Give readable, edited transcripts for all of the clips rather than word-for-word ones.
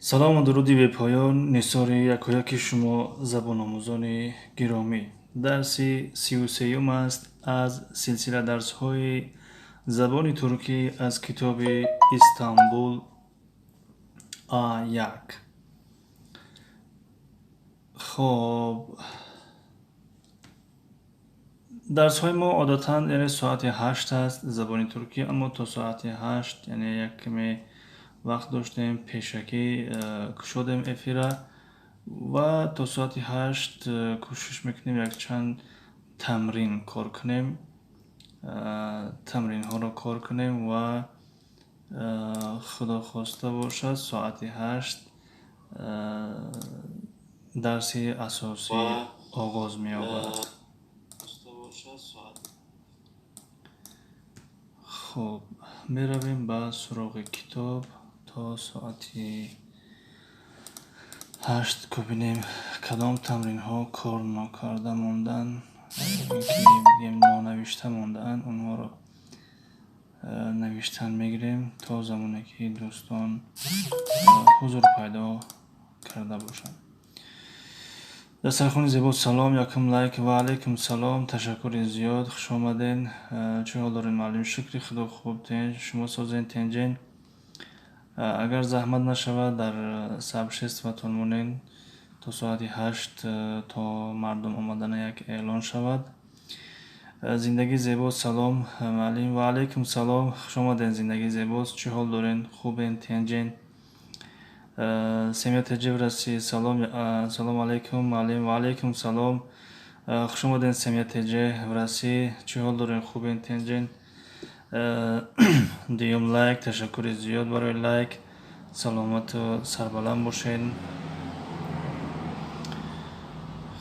Салому дуруди бепоён нисори якояки шумо забономӯзони гиромӣ. Дарси 33-юм аст аз силсила дарсҳои забони туркӣ аз китоби Истанбул А1. Хоб, дарсҳои мо одатан яъне соати 8 аст забони туркӣ, аммо то соати 8 яъне як каме вақт доштем, пешакӣ кушодем эфира ва то соати 8 кӯшиш мекунем якчанд тамрин кор кунем, тамринҳоро кор кунем ва худо хоста бошад соати 8 дарси асосӣ оғоз меёбад. Хуб, меравем ба суроғи китоб то соати 8 бубинем кадом тамринҳо кор нокарда монданд, ки бигем нонавишта мондаанд, онҳоро навиштан мегирем то замоне ки дӯстон ҳузур пайдо карда бошанд. Дастархони зебо салом, якум лайк ва алайкум салом, ташаккури зиёд, хуш омаден. Чӣ ҳол доред муаллим? Шукри худо хуб, шумо созен, тенҷен. Агар заҳмат нашавад дар сообществатон монен то соати 8 то мардум омадана як эълон шавад. Зиндагӣ зебо салом муаллим ва алайкум салом, хуш омаден. Зиндагӣ зебост, чӣ ҳол дорен? Хубен, тенҷен? Семья ТЖ в России, салом, салом алейкум муаллим ва алайкум салом, хуш омаден семья ТЖ в России, чӣ ҳол дорен? Хубен, тенҷен? Дуюм лайк, ташаккури зиёд барои лайк, саломату сарбаланд бошед.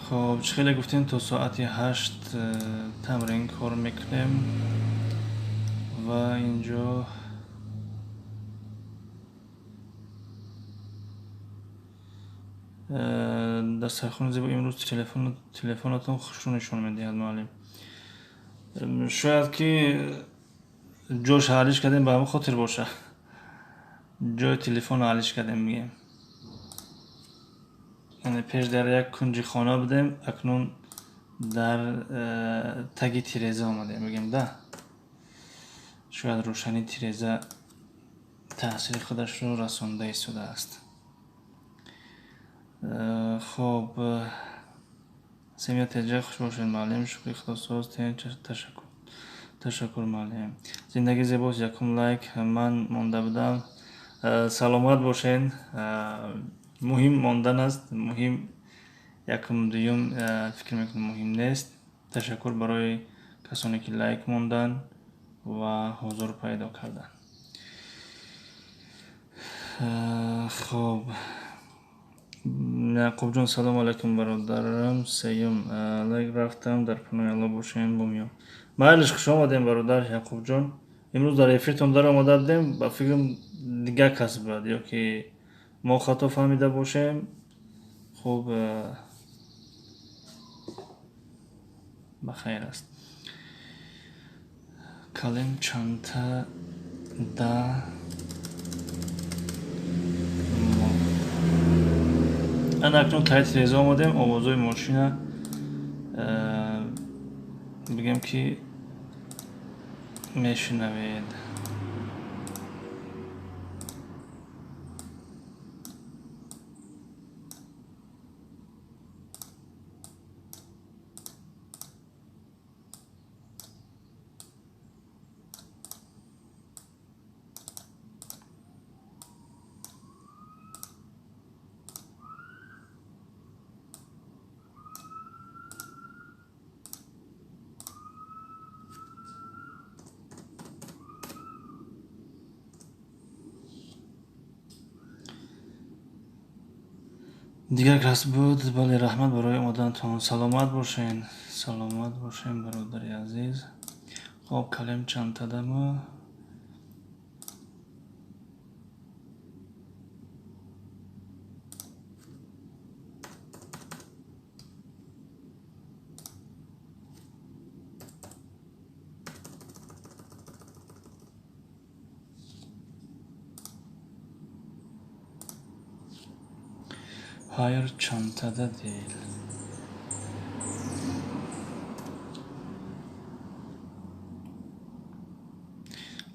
Хоб, чӣ хеле гуфтем то соати 8 тамрин кор мекунем ва инҷо дастархони зебо имрӯз телефонатон хушрӯ нишон медиҳад муаллим. Шояд ки ҷош ҳалиш кардем, ба ҳамин хотир боша. Ҷои телефонро ҳалиш кардем мегем. Яъне пеш дар як кунҷи хона будем, акнун дар таги тиреза омадем, мегем да. Шояд рӯшании тиреза таъсири худашро расонда истодааст. Хоб, семья ТЖ хуш бошед муаллим, шукри худосоз, ташаккур. Ташаккур муаллим. Зиндагӣ зебост, якум лайк, ман монда будам. Саломат бошед. Муҳим мондан аст, муҳим якум дуюм фикр мекунам муҳим нест. Ташаккур барои касоне ки лайк монданд ва ҳузур пайдо карданд. Хоб, Яқубҷон салом алайкум бародарам. Сеюм лайк рафтам, дар паноҳи Аллоҳ бошем, бумиём. Майлиш, хуш омадем бародар Яқубҷон. Имрӯз дар эфиртон дар омада будем, ба фикрам дигар кас буд ё ки мо хато фаҳмида бошем. Хуб, ба хайр аст. Калем чанта да ана акнун таи тиреза омадем, овозҳои мошина бигем ки мешунавед. Дигар кас буд. Бале, раҳмат барои омадантон. Саломат бошен, саломат бошен бародари азиз. Хоб, калем чандтадамо? Hayır çantada değil.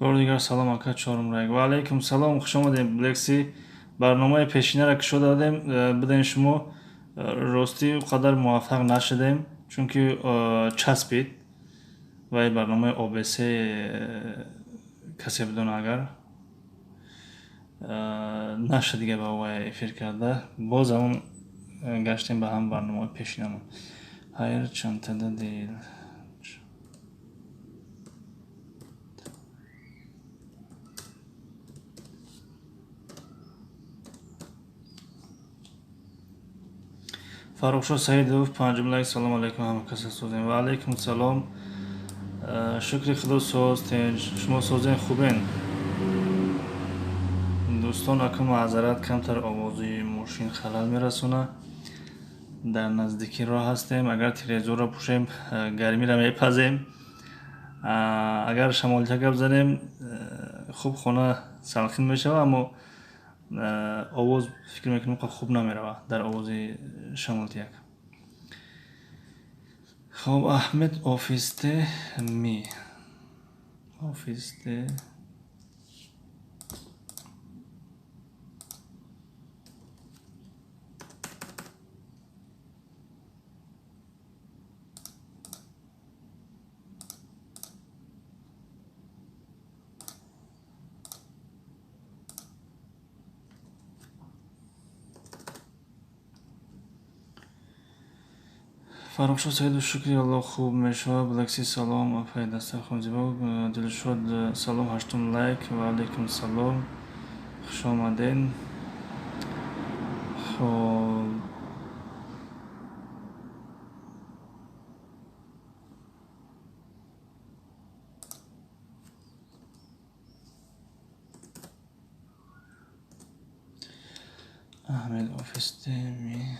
Бори дигар салом, ака, чорум лайк. Ва алайкум салом, хуш омадем, Блекси. Барномаи пешинаро кушода додем, биден шумо, ростӣ қадар муваффақ нашудем, чунки часпид ва барномаи ОБС, касе бидона агар нашуд, дига ба вай эфир карда, боз ҳамон гаштем ба ҳам барномаи пешинамон. Hayır çantada değil. Фаррухшо Саидов, панҷум лайк. Салом алайкум, ҳама каса созем. Ва алайкум салом, шукри худо, соз, тинҷ. Шумо созен, хубен? Дӯстон, аку маъзарат, камтар овози мошин халал мерасона. Дар наздикӣ роҳ ҳастем. Агар телевизорро пӯшем, гармиро мепазем. Агар шамолча гап занем, хуб, хона салқин мешавад, аммо овоз, фикр мекунем, хуб намеравад дар овози шамолтияк. Хоб, Аҳмед ofiste mi? Ofiste. Фаррухшо Саидов, шукри Аллоҳ, хуб мешавад. Блекси, салом, апай, дастархон зебо. Дилшод, салом, ҳаштум лайк. Ва алайкум салом, хуш омаден. Хоб, Аҳмед ofiste mi?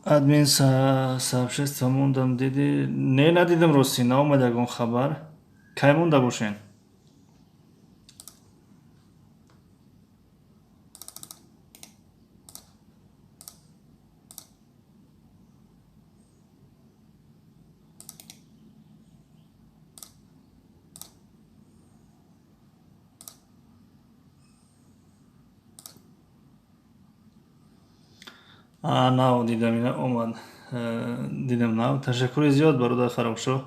Админ, сообщество мондам, диди? Не, надидам, ростӣ, наомад ягон хабар. Кай монда бошен? Нав дидам, ина омад. Дидам нав. Ташаккури зиёд, бародар Фаррухшо,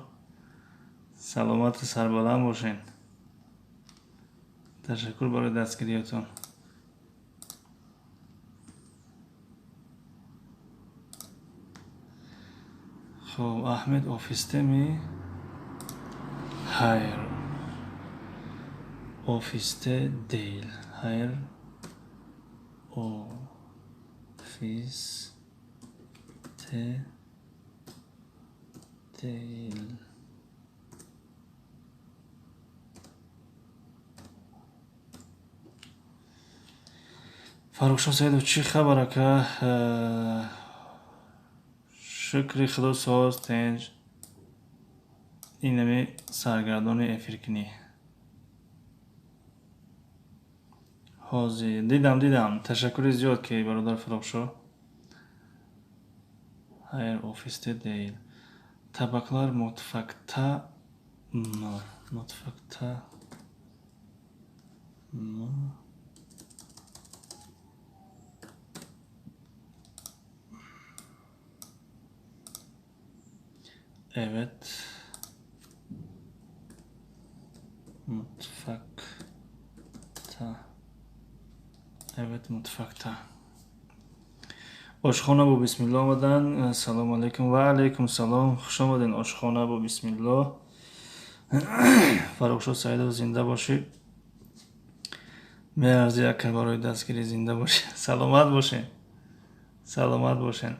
саломату сарбаланд бошед. Ташаккур барои дастгириятон. Хоб, Аҳмед ofiste mi? Hayır, ofiste değil. Hayır, ofiste değil. Фаррухшо Саидов, чӣ хабар, ака? Шукри худо, соз, тинҷ. Инами саргардони эфиркунӣ ҳозир дидам, дидам. Ташаккури зиёд, ки бародар Фаррухшо. Hayır, ofiste değil. Tabaklar mutfakta mı? Mutfakta mı? Evet. Mutfakta. Evet, mutfakta. Ошхона бо бисмилло омадан. Салому алайкум. Ва алайкум салом, хуш омаден, ошхона бо бисмилло. Фаррухшо Саидов, зинда бошӣ, меарзӣ, ака, барои дастгирӣ. Зинда бошӣ, саломат бошен, саломат бошен.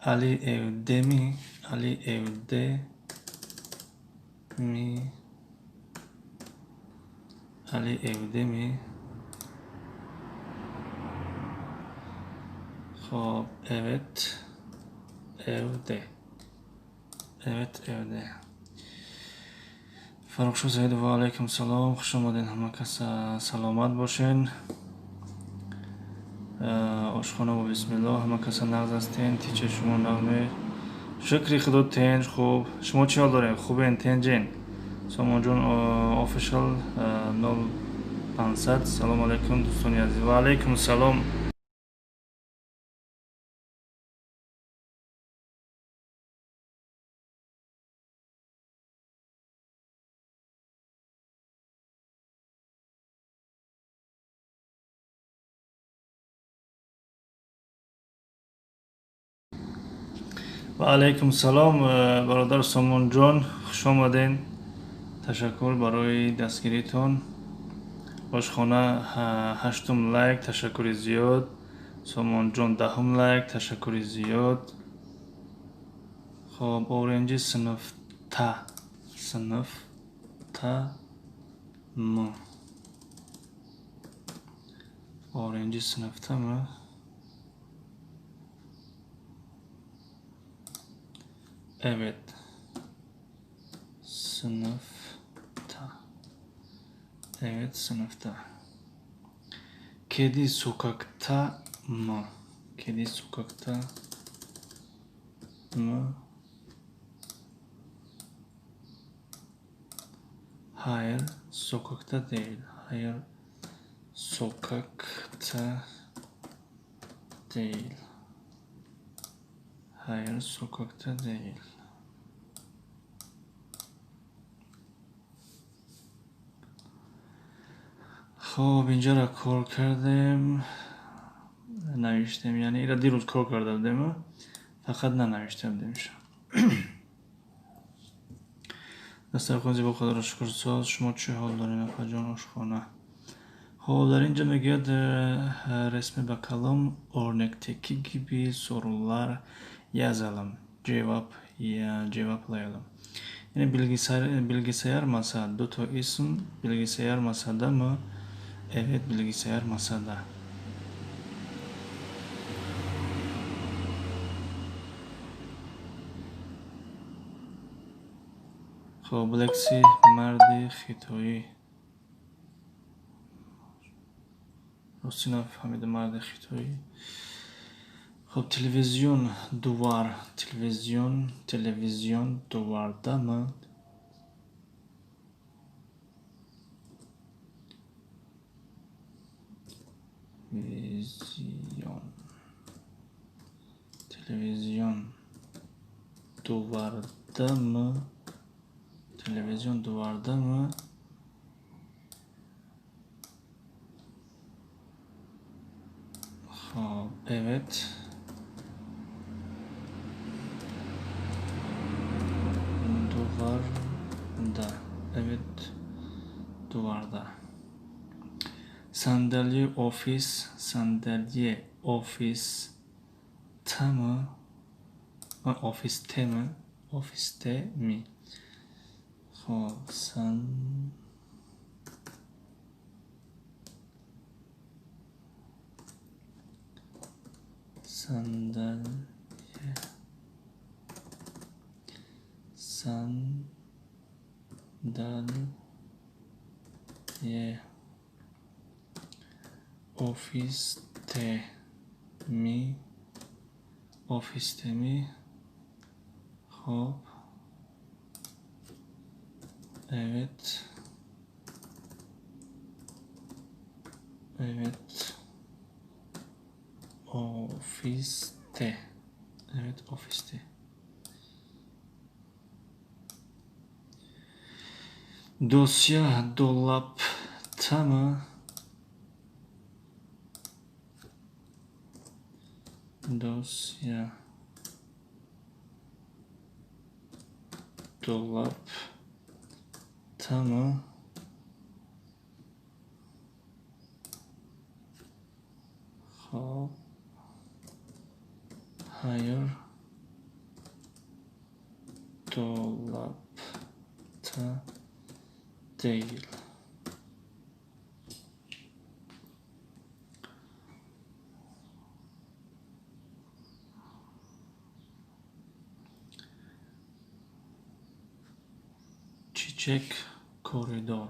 Али evde mi? Ali evde mi? Ali evde mi? Хоб, evet, evde. Evet, evde. Фаррухшо Саидов, ва алайкум салом. Хуш омадед, ҳама кас саломат бошен. Ошхона бо бисмиллоҳ, ҳама каса нағз ҳастен, тича шумо нағме. Шукри Худо, тенҷ, хуб. Шумо чӣ ҳол дорем? Хубен, тенҷен? Сомонҷон official 0500. Салом алайкум, дӯстони азиз. Ва алайкум салом. Ва алайкум салом, бародар Сомонҷон, хуш омаден. Ташаккур барои дастгиритон. Ошхона ҳаштум лайк, ташаккури зиёд. Сомонҷон даҳум лайк, ташаккури зиёд. Хоб, Оренҷи синфта, синфта м. Оренҷи синфта м. Evet. Sınıfta. Evet, sınıfta. Kedi sokakta mı? Kedi sokakta mı? Hayır, sokakta değil. Hayır, sokakta değil. Hayır, sokakta değil. Хоб, инҷаро кор кардем, навиштем, яъне ира дирӯз кор карда будем, фақат нанавишта будем. Дастархон зебо, Худоро шукр, соз. Шумо чӣ ҳол доред, апаҷон? Ошхона. Хоб, дар инҷа мегӯяд resme bakalım, örnekteki gibi sorular yazalım, cevap cevaplayalım. Яъне bilgisayar masa, дуто исм, bilgisayar masada mı? Evet, bilgisayar masada. Хоб, лекси марди хитоӣ. Рости нафаҳмидам, марди хитоӣ. Хоб, телевизион duvar, телевизион, телевизион duvarda mı? Vizyon. Televizyon duvarda mı? Televizyon duvarda mı? Хоб, evet. Duvarda. Evet, duvarda. Sandalye ofis, sandalye ofiste mı? Ofiste mi? Ofiste mi? Хоб, sandalye, sandalye ofiste mi? Ofiste mi? Хоб, evet. Evet. Ofiste. Evet, ofiste. Dosya dolapta mı? Dosya dolapta mı? Хоб, hayır. Dolapta değil. Çiçek koridor.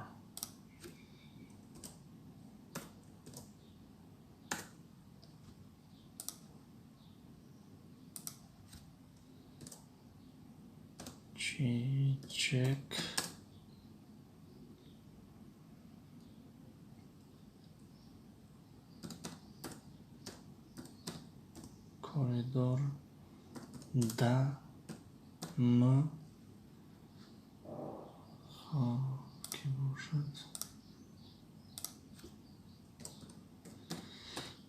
Çiçek koridorda mı? Ки бошад?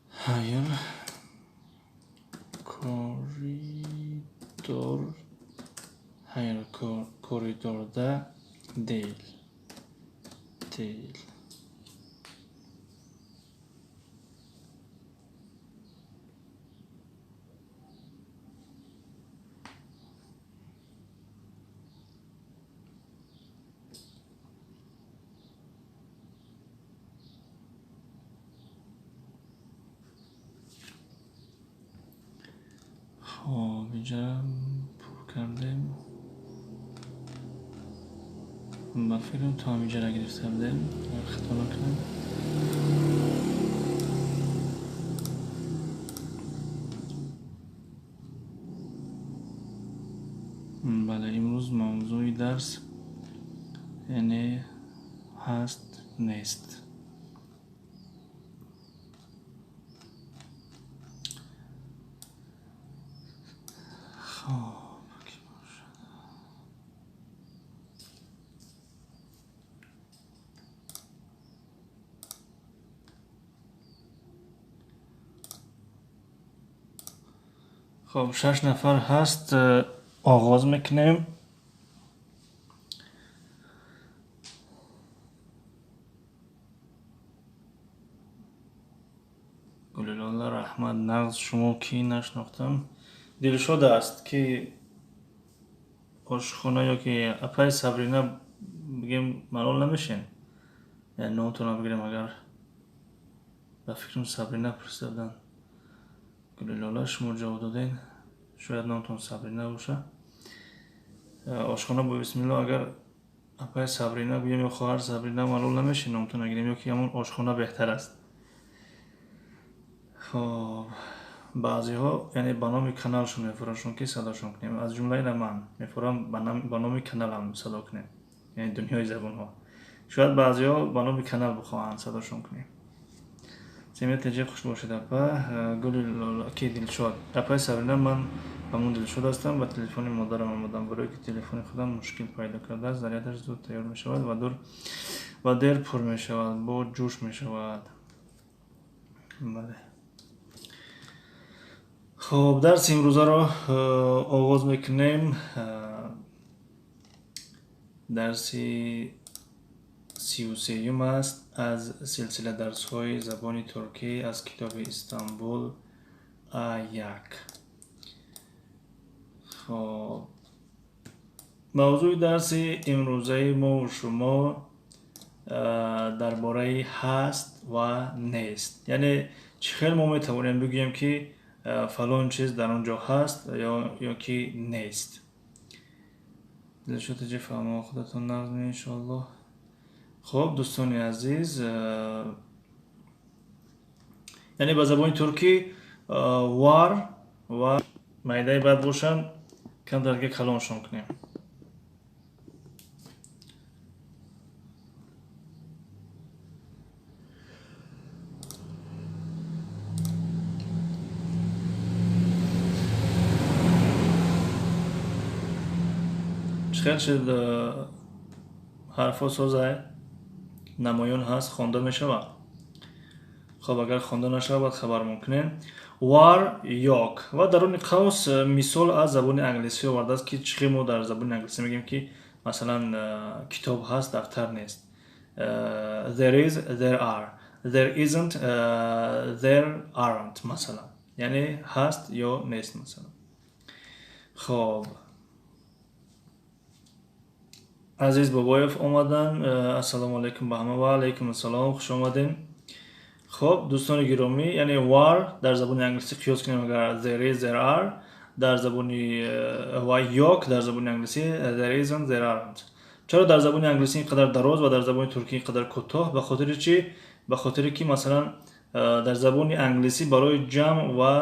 Hayır. Koridor. Hayır, koridorda değil. Değil. Хоб, инҷа пур кардем. Ба фикрам, то ҳаминҷа гирифта будем, агар хато накунем. Бале, имрӯз мавзӯи дарс, яъне ҳаст, нест. Хоб, ки бошад? Хоб, шаш нафар ҳаст, оғоз мекунем. Гулилола, раҳмат, нағз. Шумо кӣ, нашинохтам. Дилшод аст, ки ошхона ё ки апаи Сабрина бигем, малол намешен? Яъне номтонро бигирем агар. Ба фикрам, Сабрина пурсида буданд. Гулилола, шумо ҷавоб додем, шояд номтон Сабрина боша. Ошхона бо бисмилло, агар апаи Сабрина гӯем ё хоҳар Сабрина, малол намешен номтон нагирем ё ки ҳамон ошхона беҳтар аст? Хоб, баъзеҳо, яъне, ба номи каналшон мефурӯшон, ки садошон кунем. Аз ҷумла ина ман мефурам, ба номи каналам садо кунем, яъне Дунёи забонҳо. Шояд баъзеҳо ба номи канал бихоҳанд садошон кунем. Семия теҷи, хуш бошед, апа. Гули ки Дилшод, апаи Сабрина, ман ҳамон Дилшод ҳастам. Ба телефони модарам омадам, барое ки телефони худам мушкил пайдо кардааст. Зарядаш зуд тайёр мешавад ва дур ва дер пур мешавад, бо ҷӯш мешавад. Бале, хоб, дарси имрӯзаро оғоз мекунем. Дарси 33-юм аст аз силсила дарсҳои забони туркӣ аз китоби Истанбул А1. Хоб, мавзӯи дарси имрӯзаи мову шумо дар бораи ҳаст ва нест, яъне чӣ хел мо метавонем бигӯем, ки фалон чиз дар он ҷо ҳаст ё ки нест. Дилшод теҷи, фаҳмо, худатон нағз, иншоаллоҳ. Хоб, дӯстони азиз, яъне ба забони туркӣ var ва майдаи бад бошанд, камтар калоншон кунем. Чӣ хел шуд ҳарфҳо? Созай, намоён ҳаст, хонда мешавад? Хоб, агар хонда нашавад, бояд хабармон кунем. Var, yok ва даруни қавс мисол аз забони англисӣ овардааст, ки чӣ хел мо дар забони англисӣ мегӯем, ки масалан китоб ҳаст, дафтар нест. There is, there are, there isn't, there aren't, масалан, яъне ҳаст ё нест, масалан. Хоб. Азиз Бобоев омаданд. Ассалому алайкум ба ҳама. Ва алайкум ассалом, хуш омадем. Хоб, дӯстони гиромӣ, яъне var дар забони англисӣ қиёс кунем агар there is, there are дар забони ва yok дар забони англисӣ there isn't, there aren't. Чаро дар забони англисӣ ин қадар дароз ва дар забони туркӣ ин қадар кӯтоҳ? Ба хотири чӣ? Ба хотире ки масалан дар забони англисӣ барои ҷамъ ва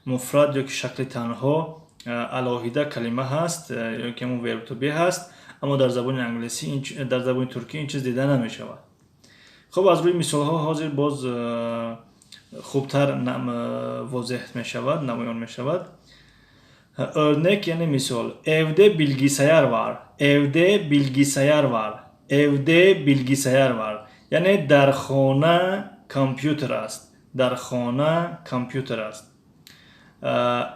муфрад ё ки шакли танҳо алоҳида калима ҳаст ё ки ҳамон verb to be ҳаст, аммо дар забони англисӣ, дар забони туркӣ ин чиз дида намешавад. Хуб, аз рӯи мисолҳо ҳозир боз хубтар возеҳ мешавад, намоён мешавад. Örnek, яъне мисол. Evde bilgisayar var. Evde bilgisayar var. Evde bilgisayar var. Яъне дар хона компютер аст. Дар хона компютер аст.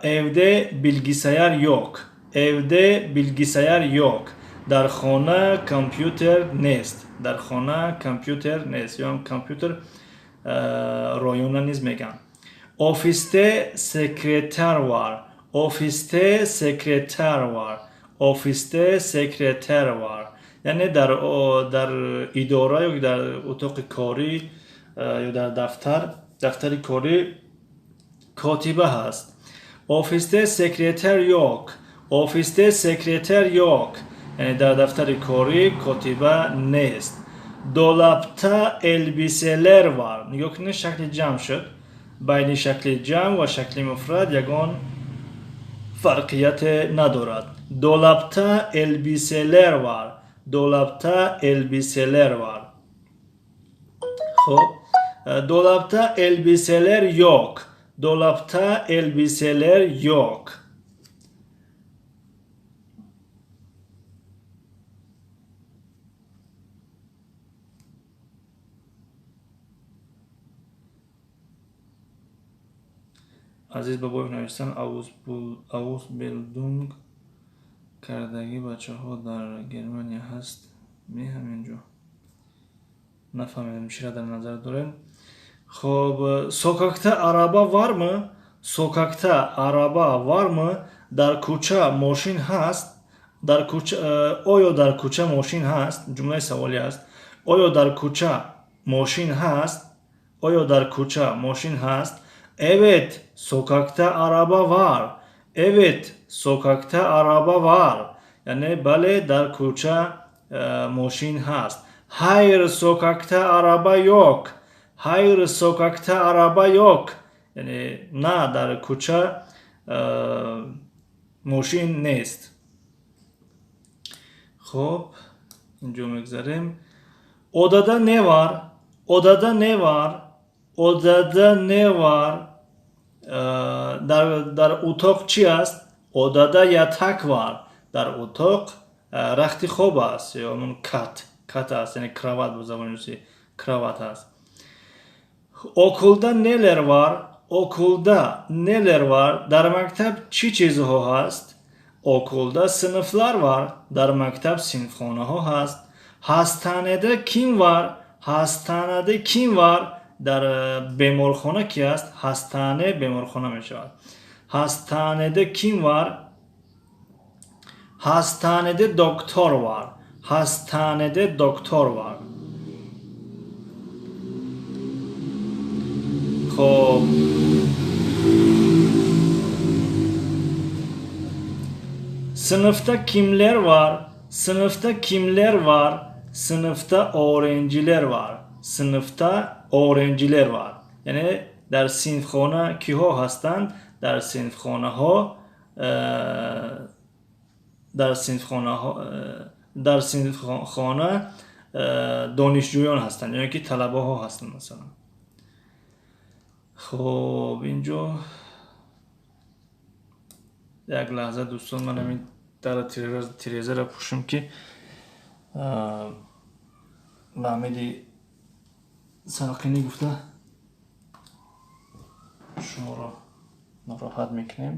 Evde bilgisayar yok. Evde bilgisayar yok. Дар хона компютер нест. Дар хона компютер нест. Ё компютер ройона низ мегӯянд. Ofiste sekreter var. Ofiste sekreter var. Ofiste sekreter var. Яъне дар идора ё дар утоқи корӣ ё дар дафтари корӣ котиба ҳаст. Ofiste sekreter yok. Ofiste sekreter yok. Яъне дар дафтари корӣ котиба нест. Dolapta elbiseler var. Нигоҳ кунед, шакли ҷамъ шуд. Байни шакли ҷамъ ва шакли муфрад ягон фарқияте надорад. Dolapta elbiseler var. Dolapta elbiseler var. Хуб, dolapta elbiseler yok. Dolapta elbiseler yok. Азиз Бобоев навиштан: Ausbildung кардагӣ бачаҳо дар Германия ҳаст ми ҳамин ҷо? Нафаҳмидам, чиро дар назар дорем. Хоб, sokakta araba var mı? Sokakta araba var mı? Дар кӯча мошин ҳаст? Дар кӯча, оё дар кӯча мошин ҳаст? Ҷумлаи саволӣ аст. Оё дар кӯча мошин ҳаст? Оё дар кӯча мошин ҳаст? Evet, sokakta araba var. Evet, sokakta araba var. Яъне бале, дар кӯча мошин ҳаст. Hayır, sokakta araba yok. Hayır, sokakta araba yok. Яъне на, дар кӯча мошин нест. Хуб, инҷо мегзарем. Odada ne var? Odada ne var? Odada ne var? Дар утоқ чӣ аст? Odada yatak var. Дар утоқ рахти хоб аст ё ҳамон кат аст, яъне кровать, бо забони русӣ кровать аст. Okulda neler var? Okulda neler var? Дар мактаб чӣ чизҳо ҳаст? Okulda sınıflar var. Дар мактаб синфхонаҳо ҳаст. Hastanede kim var? Hastanede kim var? Дар беморхона ки аст? Hastane беморхона мешавад. Hastanede kim var? Hastanede doktor var. Hastanede doktor var. Хоб, sınıfta kimler var? Sınıfta kimler var? Sınıfta öğrenciler var. Sınıfta öğrenciler var. Яъне дар синфхона киҳо ҳастанд? Дар синфхонаҳо дар синфхонаҳо дар синфхона донишҷӯён ҳастанд ё ки талабаҳо ҳастанд масалан. Хоб, инҷо як лаҳза, дӯстон, ман ҳамин дара тирезаро пӯшам, ки ба умеди салқинӣ гуфта шуморо нороҳат мекунем.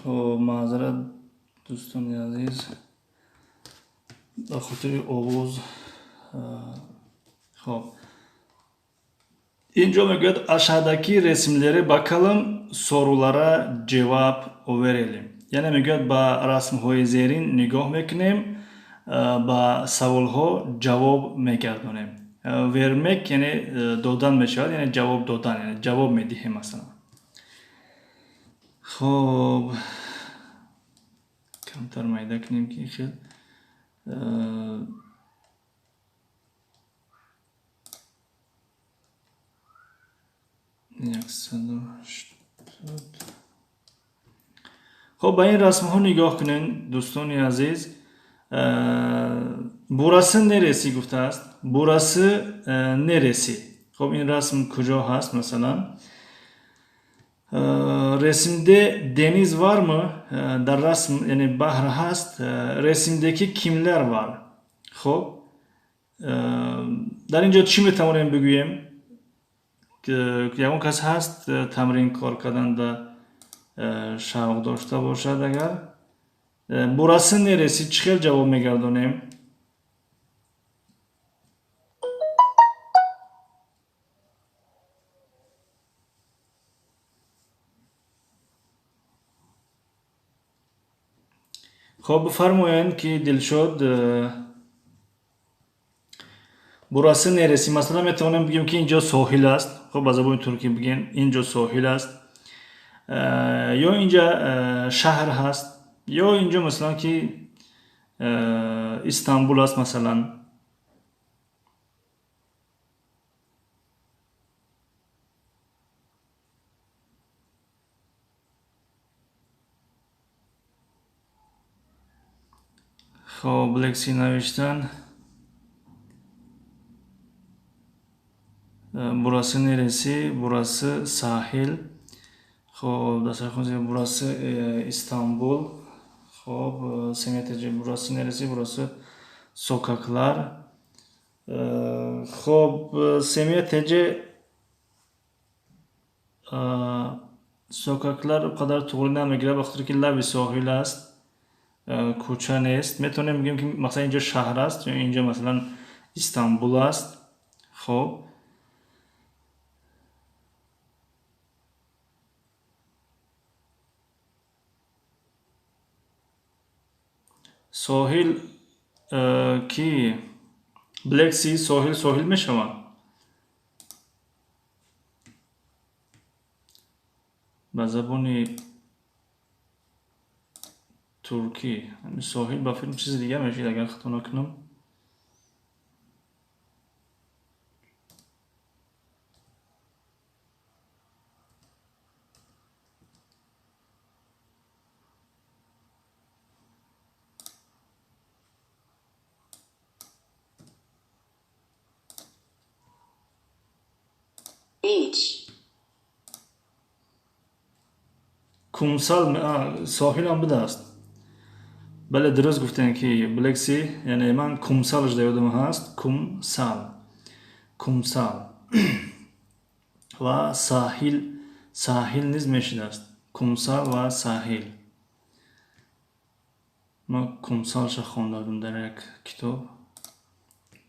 Хоб, маъзарат, дӯстони азиз, ба хотири овоз. Хоб, инҷо мегӯяд: aşağıdaki resimlere bakalım, sorulara cevap verelim. Яъне мегӯяд, ба расмҳои зерин нигоҳ мекунем, ба саволҳо ҷавоб мегардонем. Vermek яъне додан мешавад, яъне ҷавоб додан, яъне ҷавоб медиҳем масалан. Хоб, камтар майда кунем, ки хел 180. Хоб, ба ин расмҳо нигоҳ кунед, дӯстони азиз. Burası neresi гуфтааст. Burası neresi? Хоб, ин расм куҷо ҳаст масалан? Resimde deniz var mı? Дар расм, яъне, баҳр ҳаст? Resimdeki kimler var? Хоб, дар ин ҷо чӣ метавонем бигӯем? Ягон кас ҳаст, тамрин кор карданда шавқ дошта бошад? Агар burası neresi, чӣ хел ҷавоб мегардонем? Хоб, бифармоянд, ки Дилшод, burası neresi? Масалан, метавонем бигӯем, ки инҷо соҳил аст. Хоб, ба забони туркӣ бигӯем, инҷо соҳил аст, ё инҷа шаҳр ҳаст, ё инҷо, масалан, ки Истанбул аст, масалан. Хоб, лекси навиштан: burası neresi? Burası sahil. Хоб, дастархон, burası Истанбул. Хоб, семетеҷи, burası neresi? Burası sokaklar. Хоб, семетеҷи, sokaklar он қадар туғрӣ намегирад, ба хотире ки лаби соҳил аст, кӯча нест. Метавонем бигӯем, ки масалан инҷо шаҳр аст ё инҷо, масалан, Истанбул аст. Хоб, соҳил ки Black Sea, соҳил, соҳил мешавад ба забони туркӣ. Соҳил ба филм чизи дигар мешид, агар хато накунам. Beach. Kumsal соҳилам будааст. Бале, дуруст гуфтем, ки Black Sea, яъне ман kumsalаш дар ёдам ҳаст. Kumsal, kumsal ва саҳил, саҳил низ мешидааст. Kumsal ва саҳил. Ман kumsalша хонда будам дар як китоб.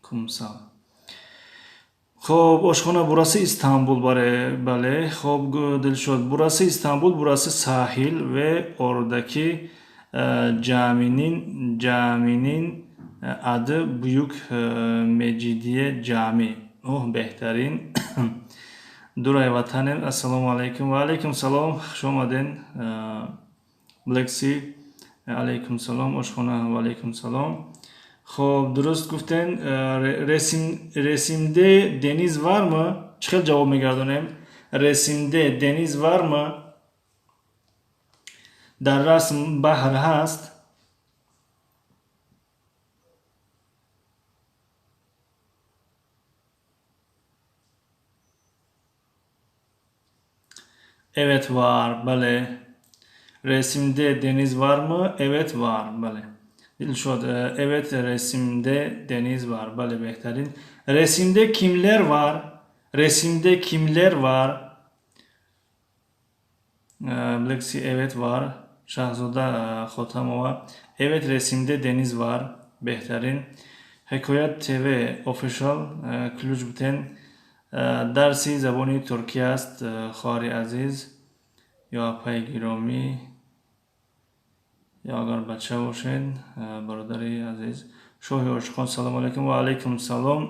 Kumsal. Хоб, ошхона, burası Истанбул. Бале. Хоб, Дилшод, burası Истанбул, burası sahil ve oradaki caminin adı Büyük Mecidiye Cami. Оҳ, беҳтарин. Дурай ватанем. Ассалому алайкум. Ва алайкум салом, хуш омаден. Black Sea, алайкум салом. Ошхона, ва алайкум салом. Хоб, дуруст гуфтен. Resimde deniz var mı? Чӣ хел ҷавоб мегардонем? Resimde deniz var mı? Дар расм баҳр ҳаст? Evet, var. Бале. Resimde deniz var mı? Evet, var. Бале, Дилшод, evet, resimde deniz var. Бале, беҳтарин. Resimde kimler var? Resimde kimler var? Black Sea, evet, var. Шаҳзода Хотамова. Evet, resimde deniz var. Беҳтарин. Ҳикоят ТВ Official ключ бутен. Дарси забони туркӣ аст, хоҳари азиз ё апаи гиромӣ, ё агар бача бошед, бародари азиз. Шоҳи ошиқон, салому алайкум. Ва алайкум салом.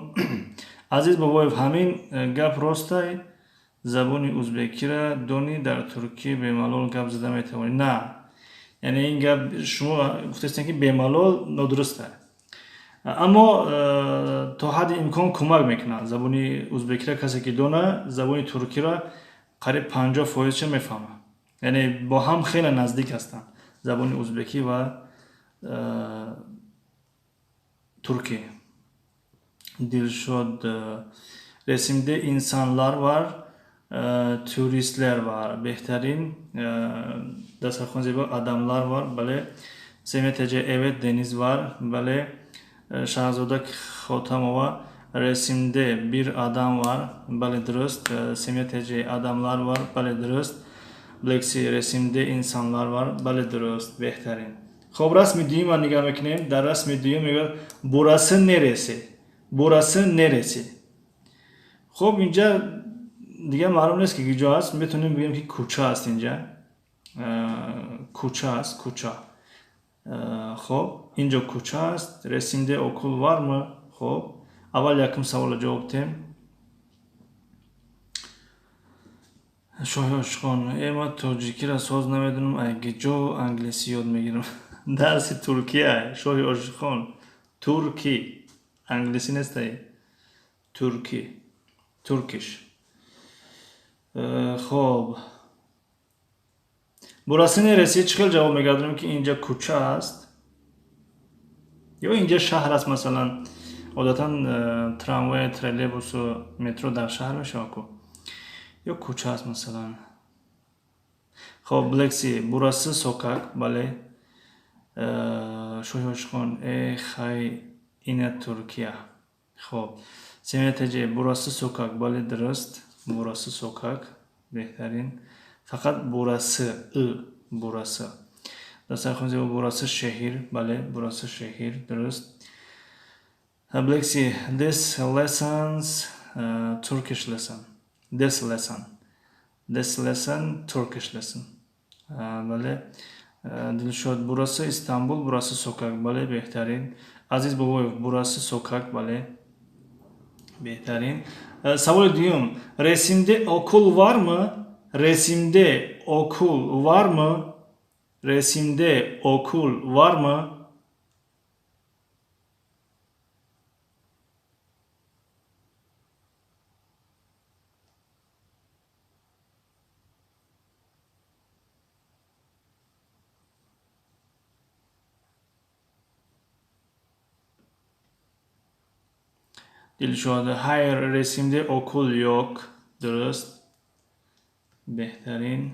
Азиз Бобоев, ҳамин гап ростай? Забони узбекиро донӣ, дар туркӣ бемалол гап зада метавонӣ? На, яъне ин гап шумо гуфтастем, ки бемалол нодуруст аст, аммо то ҳадди имкон кӯмак мекунад. Забони узбекиро касе ки дона, забони туркиро қариб 50%-ша мефаҳмад, яъне бо ҳам хеле наздик ҳастанд забони узбекӣ ва туркӣ. Дилшод, resimde insanlar var, turistler var. Беҳтарин. Дастархон зебо, одамлар var, бале. Семетеҷе, evet, deniz var, бале. Шаҳзода Хотамова, resimde bir adam var, бале, дуруст. Семетеҷе, одамлар var, бале, дуруст. Блекси, resimde insanlar var, бале, дуруст. Беҳтарин. Хоб, расми дуюмро нигоҳ мекунем. Дар расми дуюм мегӯяд: burası neresi? Burası neresi? Хоб, инҷа дигар маълум нест, ки куҷо аст. Метавонем бигӯем, ки кӯча аст. Инҷа кӯча аст, кӯча. Хоб, инҷо кӯча аст. Resimde okul var mı? Хоб, аввал якум саволро ҷавоб диҳем. Шоҳи ошиқон, э, ман тоҷикиро соз намедонам, ай куҷо англисӣ ёд мегирам? Дарси туркия, шоҳи ошиқон, туркӣ, англисӣ нестай, туркӣ, Turkish. Хоб, burası neresi? Чӣ хел ҷавоб мегардонем, ки инҷа кӯча аст ё инҷа шаҳр аст? Масалан, одатан трамвай, троллейбусу метро дар шаҳр мешавад ку. Ё кӯча аст, масалан. Хоб, Блекси, burası sokak, бале. Шоҳи ошиқон, э, хай, ина Туркия. Хоб, Семетеҷе, burası sokak, бале, дуруст. Burası sokak, беҳтарин. Фақат burası, ы, burası. Дастархон зебо, burası şehir, бале, burası şehir, дуруст. Блекси, this lessons Turkish lesson. This lesson. This lesson Turkish lesson. Бале. Дилшод, burası Истанбул, burası sokak, бале, беҳтарин. Азиз Бобоев, burası sokak, бале, беҳтарин. Саволи дуюм: resimde okul var mı? Resimde okul var mı? Resimde okul var mı? Дилшод, hayır, resimde okul yok. Дуруст, беҳтарин.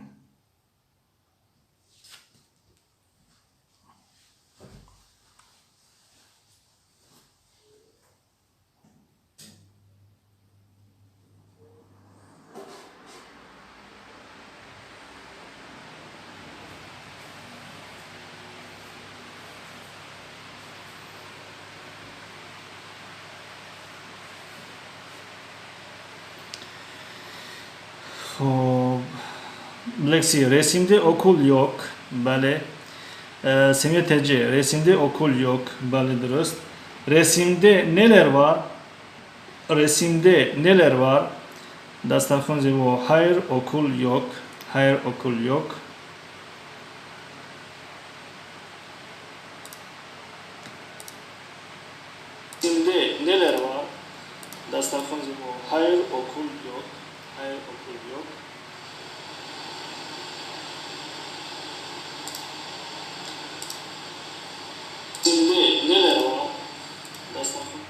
Хоб, Лекси, resimde okul yok, бале. Семия Теҷе, resimde okul yok, бале, дуруст. Resimde neler var? Resimde neler var? Дастархон зебо, hayır, okul yok. Hayır, okul yok. Resimde neler var? Дастархон зебо, hayır, okul yok. Hayır, okul yok. Resimde neler var? Дастархон.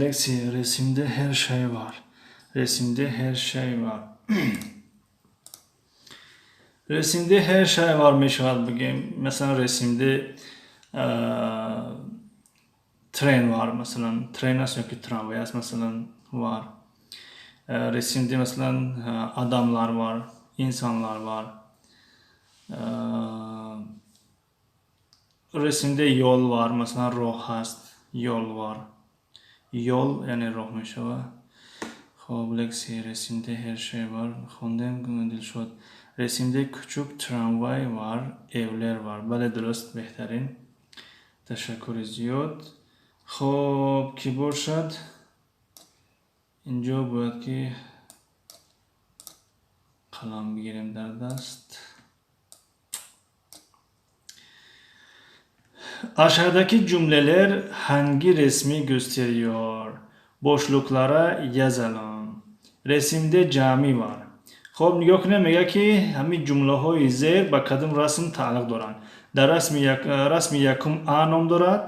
Lexi, resimde her şey var. Resimde her şey var. Resimde her şey var мешавад бигем. Масалан, resimde tren var, масалан, tren аст ёки трамвай аст, масалан, var. Resimde, масалан, adamlar var, insanlar var. Resimde yol var, масалан, роҳ ҳаст, yol var. Yol, яъне роҳ мешавад. Хоб, лекция resimde her şey var. Хондем, Дилшод. Resimde küçük tramvay var, evler var. Бале, дуруст, беҳтарин. Ташаккури зиёд. Хоб, кӣ бошад? Инҷо бояд ки қалам бигирем дар даст. Aşağıdaki cümleler hangi resmi gösteriyor? Boşluklara yazalım. Resimde cami var. Хоб, нигоҳ кунем, мегӯяд, ки ҳамин ҷумлаҳои зер ба кадом расм тааллуқ доранд. Дар расми якум А ном дорад,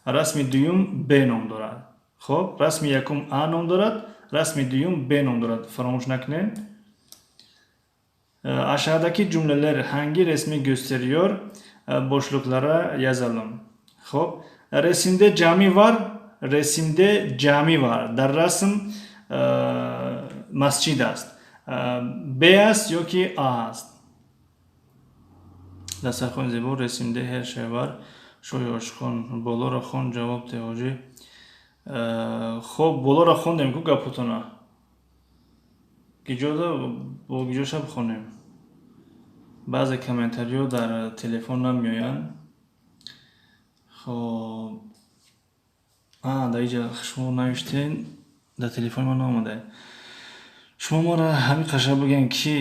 расми дуюм Б ном дорад. Хоб, расми якум А ном дорад, расми дуюм Б ном дорад. Фаромӯш накунед. Aşağıdaki cümleler hangi resmi gösteriyor? Boşluklara yazalım. Хоб, resimde cami var, resimde cami var. Дар расм масҷид аст. Б аст ё ки А аст? Дастархони зебо, resimde her şey var. Шоҳи ошиқон, болоро хон, ҷавоб де, ҳоҷӣ. Хоб, болоро хондем ку гапотона. Гиҷода бо гиҷоша бихонем? Баъзе комментариҳо дар телефон намеоянд. Хоб, дар инҷа шумо навиштен, дар телефони ман наомада. Шумо моро ҳамин қаша бигӯем, ки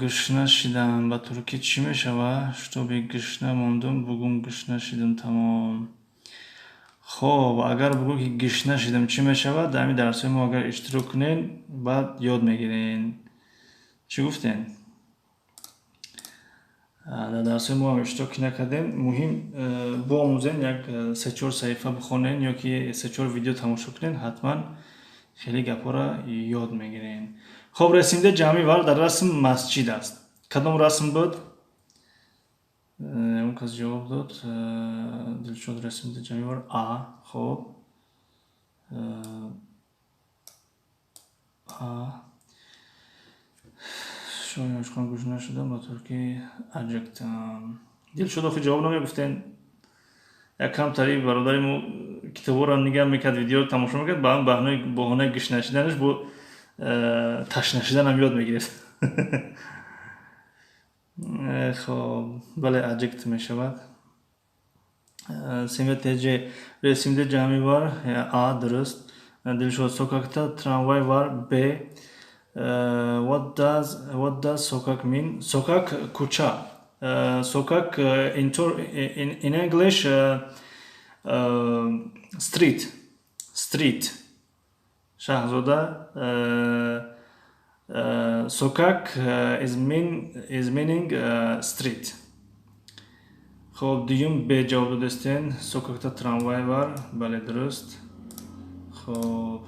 гушна шидам ба туркӣ чӣ мешавад? Шутоби гушна мондум, бугум гушна шидам, тамом. Хоб, агар бугӯ, ки гушна шидам, чӣ мешавад? Дар ҳамин дарсҳои мо агар иштирок кунед, баъд ёд мегирен. Чӣ гуфтем? Дар дарсҳои мо ҳам иштирок накардем, муҳим биомӯзен, як се-чор саҳифа бихонен ё ки се-чор видео тамошо кунен, ҳатман хеле гапҳоро ёд мегирен. Хоб, resimde cami var, дар расм масҷид аст. Кадом расм буд? Он кас ҷавоб дод. Дилшод, resimde cami var. А, хоб. А. Шоҳи ошиқон, гушна шудам ба туркӣ acıktım. Дилшод, охи ҷавоб намегуфтен. Якам тари бародари мо китобҳоро нигаҳ мекард, видеоро тамошо мекард, ба ҳам баҳонаи гушна шиданаш бо ташна шиданам ёд мегирифт. Хоб, бале, acıktım мешавад. Семья ТЖ, resimde cami var. А, дуруст. Дилшод, sokakta tramvay var. Б. What does sokak mean? Sokak кӯча. Sokak in English street. Street. Шаҳзода, sokak is meaning street. Хоб, дуюм Б ҷавоб додастен. Sokakta tramvay var. Бале, дуруст. Хоб.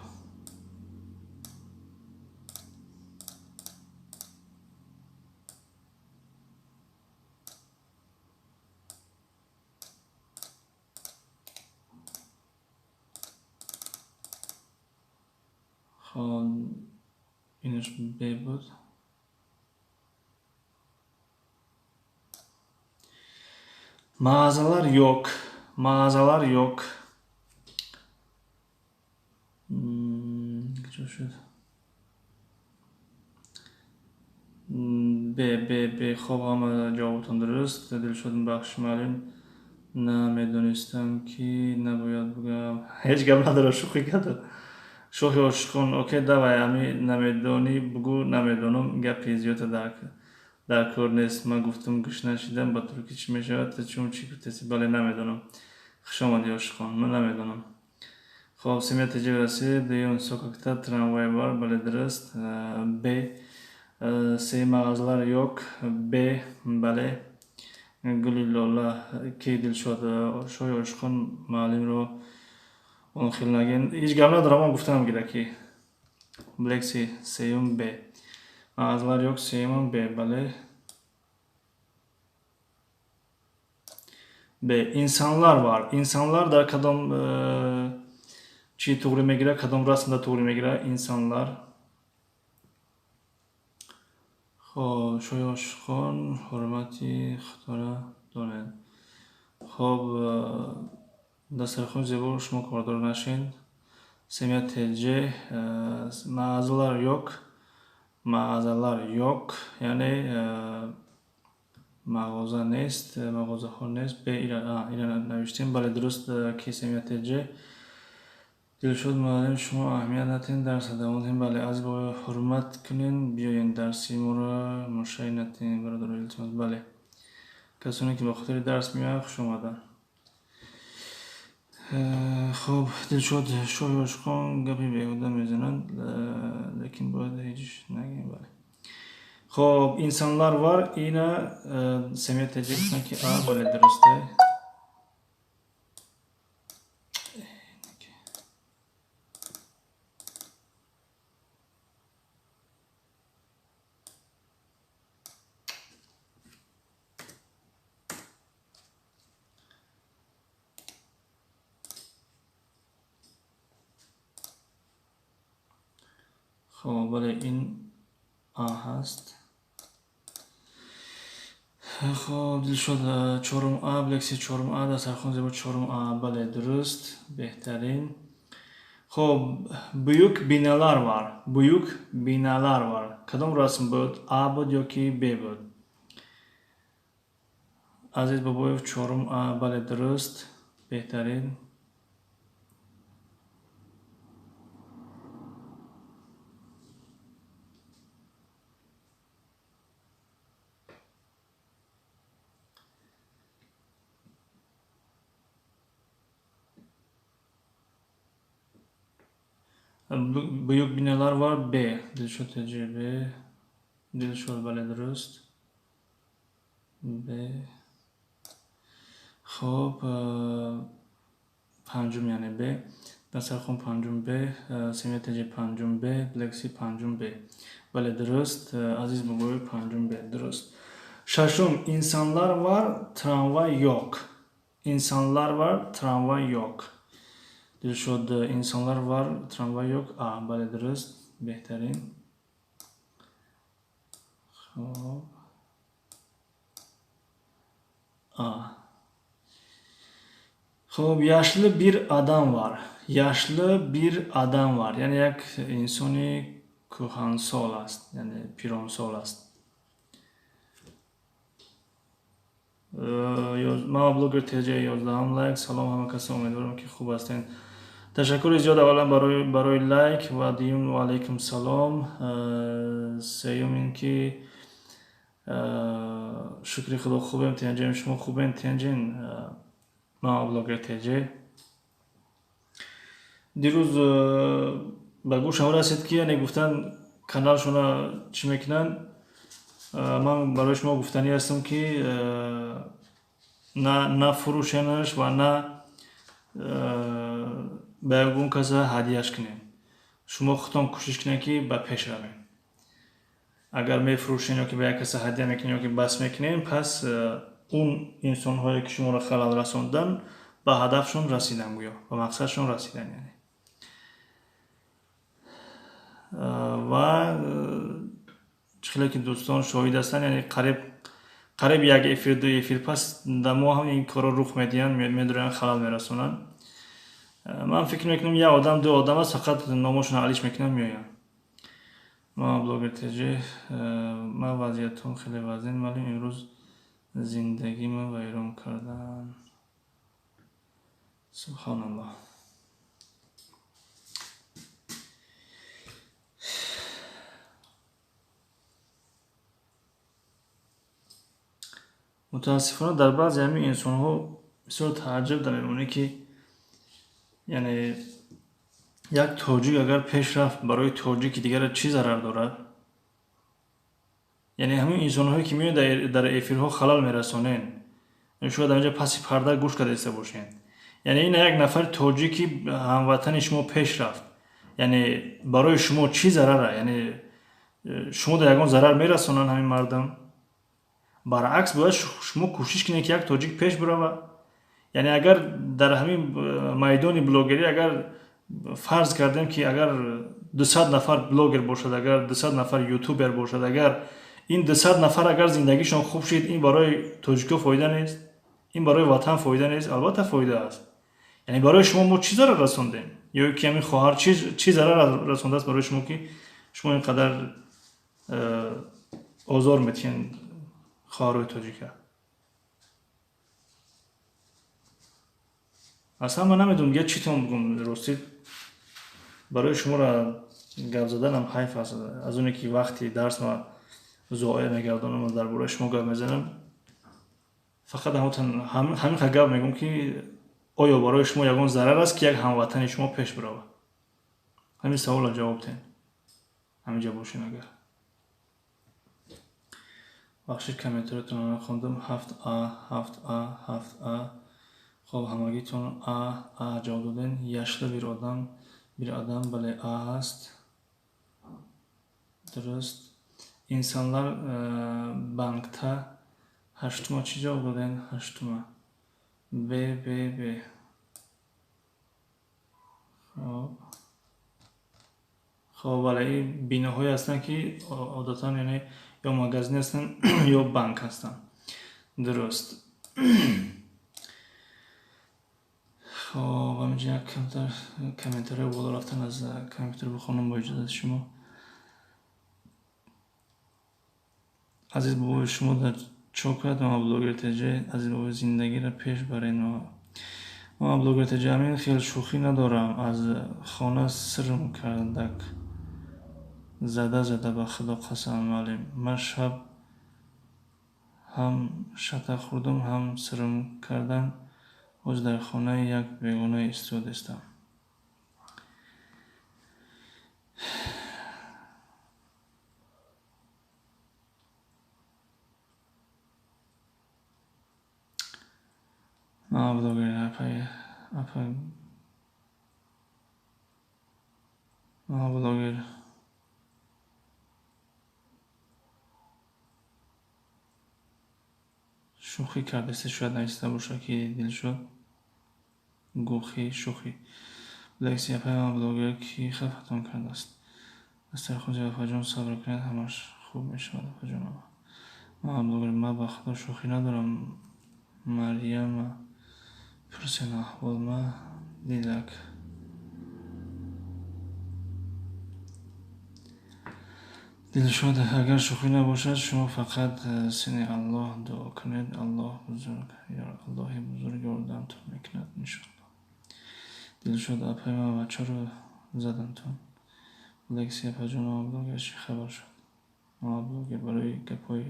Хоб, инаш Б буд. Mağazalar yok. Mağazalar yok. Куҷо шуд? Б, Б, Б. Хоб, ҳама ҷавобтон дуруст. Дилшод, бахши муаллим, намедонистам, ки набояд бугам. Ҳеҷ гап надорад, шӯхӣ кардам. Шоҳи ошиқон, окей, давай, ами намедонӣ бугӯ, намедонам, гапи зиёда дар кор нест. Ман гуфтам, гушна шидам ба туркӣ чӣ мешавад, чун чӣ гуфтеси? Бале, намедонам. Хуш омадӣ, ошиқон, ман намедонам. Хоб, семья ТЖ расид. Дуюм, sokakta tramvay var. Бале, дуруст. Б. Се, mağazalar yok. Б, бале. Гули лола, ки Дилшод, шоҳи ошиқон, муаллимро он хел наген. Ҳеҷ гап надорам, ман гуфтам гира, ки Блекси, сеюм Б. Mağazalar yok, сеюмам Б, бале. Б. Insanlar var. Insanlar дар кадом чӣ туғрӣ мегирад, кадом расмда туғрӣ мегирад? Insanlar. Хоб, шоҳи ошиқон, ҳурмати худора донед. Хоб, дастархони зебо, шумо кордор нашед. Семья ТЖ, mağazalar yo'q. Mağazalar yo'q, яъне мағоза нест, мағозаҳо нест. Б ира навиштем. Бале, дуруст, ки Семья ТЖ. Дилшод муаллим, шумо аҳамият надиҳед, дарса давом диҳем. Бале, аз бо ҳурмат кунед, биёед дарси моро мушай надиҳем, бародаро, илтимос. Бале, касоне ки ба хотири дарс меоянд, хуш омаданд. Хоб, Дилшод, шоҳи ошиқон гапи беҳуда мезананд, лекин бояд ҳеҷ нагӯем. Бале. Хоб, insanlar var. Ина Семья ТЖ гуфтанд, ки А, бале, дурусте. Хоб, бале, ин А ҳаст. Хоб, Дилшод, чорум А, лекси чорум А, дастархон зебо, чорум А, бале, дуруст, беҳтарин. Хоб, büyük binalar var. Büyük binalar var. Кадом расм буд? А буд ё ки Б буд? Азиз Бобоев, чорум А, бале, дуруст, беҳтарин. Büyük binalar var. Б. Дилшод ТЖ Б. Дилшод, бале, дуруст. Б. Хоб, панҷум, яъне Б. Дастархон панҷум Б, Семья ТЖ панҷум Б, Лекси панҷум Б. Бале, дуруст. Азиз Бобоев, панҷум Б, дуруст. Шашум, insanlar var, tramvay yo'q. Insanlar var, tramvay yo'q. Дилшод, insanlar var, tramvay yo'q. А, бале, дуруст, беҳтарин. Хоб. А. Хоб, yaşlı bir adam var. Yaşlı bir adam var. Яъне як инсони кӯҳансол аст, яъне пиронсол аст. Мама блогер ТЖ, 11-ум лайк. Салом ҳама каса, умедворам, ки хуб ҳастед. Ташаккури зиёд аввалан барои лайк ва дуюм, ва алайкум салом. Сеюм ин ки шукри Худо, хубем, тинҷем, шумо хубен, тинҷен? Мама блогер ТЖ. Дирӯз ба гӯшам расид, ки яъне гуфтан, каналшона чӣ мекунанд. Ман барои шумо гуфтанӣ ҳастам, ки на фурӯшенаш ва на ба ягон каса ҳадияш кунем. Шумо худтон кӯшиш кунед, ки ба пеш равем. Агар мефурӯшем ё ки ба як каса ҳадия мекунем ё ки бас мекунем, пас он инсонҳое, ки шуморо халал расондан, ба ҳадафшон расидан, гӯё ба мақсадшон расидан, яъне. Ва чӣ хеле ки дӯстон шоҳид ҳастанд, яъне қариб як эфир, ду эфир пас дар мо ҳам ин корро рух медиҳанд, медуранд, халал мерасонанд. Ман фикр мекунам, як одам, ду одам аст, фақат номошонро алиш мекунанд, меоянд. Ман блогер ТЖ, ман вазъиятам хеле вазнин, вале имрӯз зиндагима вайрон кардам. Субҳоналлоҳ. Мутаассифона, дар баъзе ҳамин инсонҳо бисёр тааҷҷуб дар мемонӣ, ки яъне як тоҷик агар пеш рафт, барои тоҷики дигара чӣ зарар дорад? Яъне ҳамин инсонҳое, ки меоянд, дар эфирҳо халал мерасонен, шояд ҳаминҷа паси парда гӯш карда иста бошен. Яъне ина як нафари тоҷики ҳамватани шумо пеш рафт, яъне барои шумо чӣ зарара? Яъне шумо дар ягон зарар мерасонанд ҳамин мардум? Баръакс, бояд шумо кӯшиш кунед, ки як тоҷик пеш бирава. Яъне агар дар ҳамин майдони блогерӣ агар фарз кардем, ки агар 200 нафар блогер бошад, агар 200 нафар ютубер бошад, агар ин 200 нафар агар зиндагишон хуб шид, ин барои тоҷико фоида нест, ин барои ватан фоида нест? Албатта, фоида аст. Яъне барои шумо мо чӣ зарар расондем? Ё ки ҳамин хоҳар чӣ зарар расондааст барои шумо, ки шумо ин қадар озор метиҳен хоҳарои тоҷика? Аслан ман намедонам дигар чӣ тон бигӯм. Ростӣ, барои шуморо гап заданам ҳайф аст, аз оне ки вақти дарс ма зоя мегардонам, дар бораи шумо гап мезанам. Фақат ҳамин ха гап мегӯм, ки оё барои шумо ягон зарар аст, ки як ҳамватани шумо пеш биравад? Ҳамин саволро ҷавоб диҳем, ҳаминҷа бошем агар. Бахшид, комментариятонро нахондам. Ҳафт а, ҳафт а, ҳафт а. Хоб, ҳамагитон а, а ҷавоб додем. Яшли бир одам, бир адам, бале, а ҳаст, дуруст. Инсонлар банкта. Ҳаштума чӣ ҷавоб додем? Ҳаштума б, б, б. Хоб, хоб, бале, ин биноҳое ҳастанд, ки одатан, яъне ё магазин ҳастанд, ё банк ҳастанд, дуруст. Хоб, ҳаминҷа як камтар комментариҳо боло рафтан, аз компютер бихонам бо иҷозати шумо. Азиз бобои, шумо дар чо кард? Мама блогер теҷ, азиз бобои, зиндагиро пеш барен. Мама блогер теҷ, ҳамин хел шӯхӣ надорам. Аз хона сирм кардак, зада зада, ба худо қасам, муаллим, ман шаб ҳам шата хӯрдум, ҳам сирм кардан. Ҳозир дар хонаи як бегона истодестам. Мама блогер апа, мама блогер, шӯхӣ кардеста, шояд нависта боша, ки Дилшод гӯхӣ шӯхӣ. Лекси апай, мама блогер, кӣ хафатон кардааст? Дастархози апаҷон, сабр кунед, ҳамаш хуб мешавад, апаҷон. Мама блогер, ман ба худо шӯхӣ надорам. Марьяма пурсен аҳвол ма. Дилак, Дилшод, агар шӯхӣ набошад, шумо фақат сини Аллоҳ дуо кунед, Аллоҳи бузург ёрдамтон мекунад, иншоаллоҳ. Дилшод, апай ман, чаро задантон? Лекси апаҷон, мама блогер, чӣ хабар шуд? Мама блогер, барои гапҳои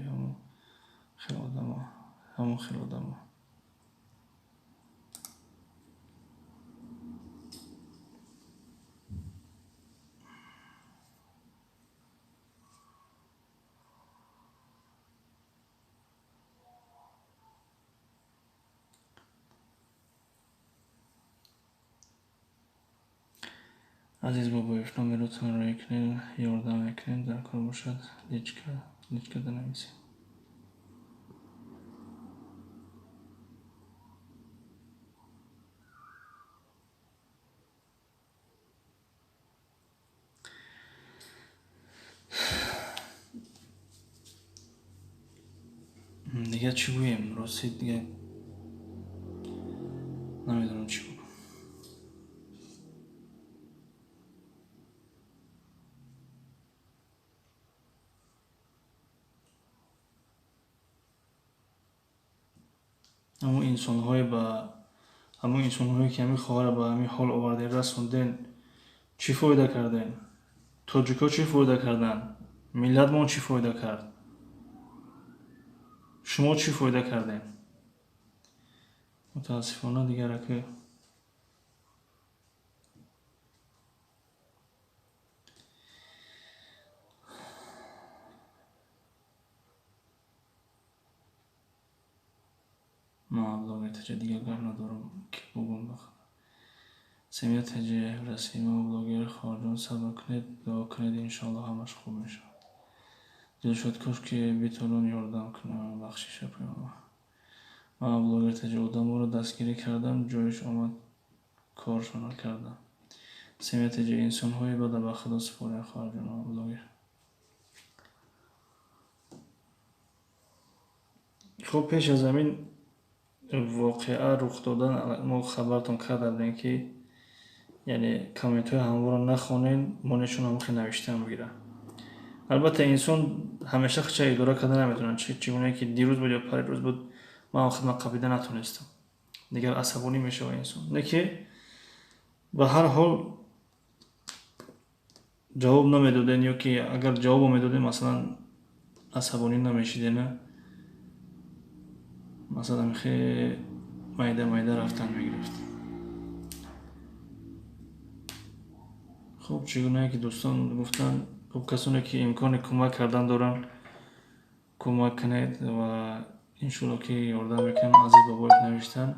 ҳамон хел одамо. Азиз Бобоев, номеротонро рӯй кунед, ёрдам мекунем, дар кор бошад, личкада нависед. Дигар чӣ гӯем? Рости, дигар намедонам чӣ гӯям. Ҳамон инсонҳое, ки ҳамин хоҳарро ба ҳамин ҳол овардем, расондем, чӣ фоида кардем? Тоҷикҳо чӣ фоида карданд? Миллатмон чӣ фоида кард? Шумо чӣ фоида кардем? Мутаассифона, дигар ака. Ман блогер таҷа, дигар гап надорам, ки бугум. Ба Семия таҷа расима, блогер хоҳарҷон, сабр кунед, дуо кунед, иншоаллоҳ, ҳамаш хуб мешавад. Дилшод, кош ки битавонам ёрдам кунам. Бахшиш, апои. Ман блогер таҷи одаморо дастгирӣ кардам, ҷояш омад, коршона кардам. Семья таҷи инсонҳои бада ба Худо супорем, хоҳарҷон блогер. Хуб, пеш аз ҳамин воқеа рух додан мо хабартон карда будем, ки яъне комментҳои ҳамворо нахонен, монешон ҳамхел навиштан бигиранд. Албатта, инсон ҳамеша худша идора карда наметавонад. Чӣ гуна ки дирӯз буд ё парирӯз буд, ман худма қабида натонистам. Дигар асабонӣ мешавад инсон. Не ки ба ҳар ҳол ҷавоб намедоден, ё ки агар ҷавобо медодем, масалан, асабонӣ намешидена, масалан, хеле майда майда рафтан мегирифт. Хуб, чӣ гунае ки дӯстон гуфтанд, хуб, касоне ки имкони кӯмак кардан доранд, кӯмак кунед ва иншоалло ки ёрдам мекунем. Азиз Бобоев навиштанд.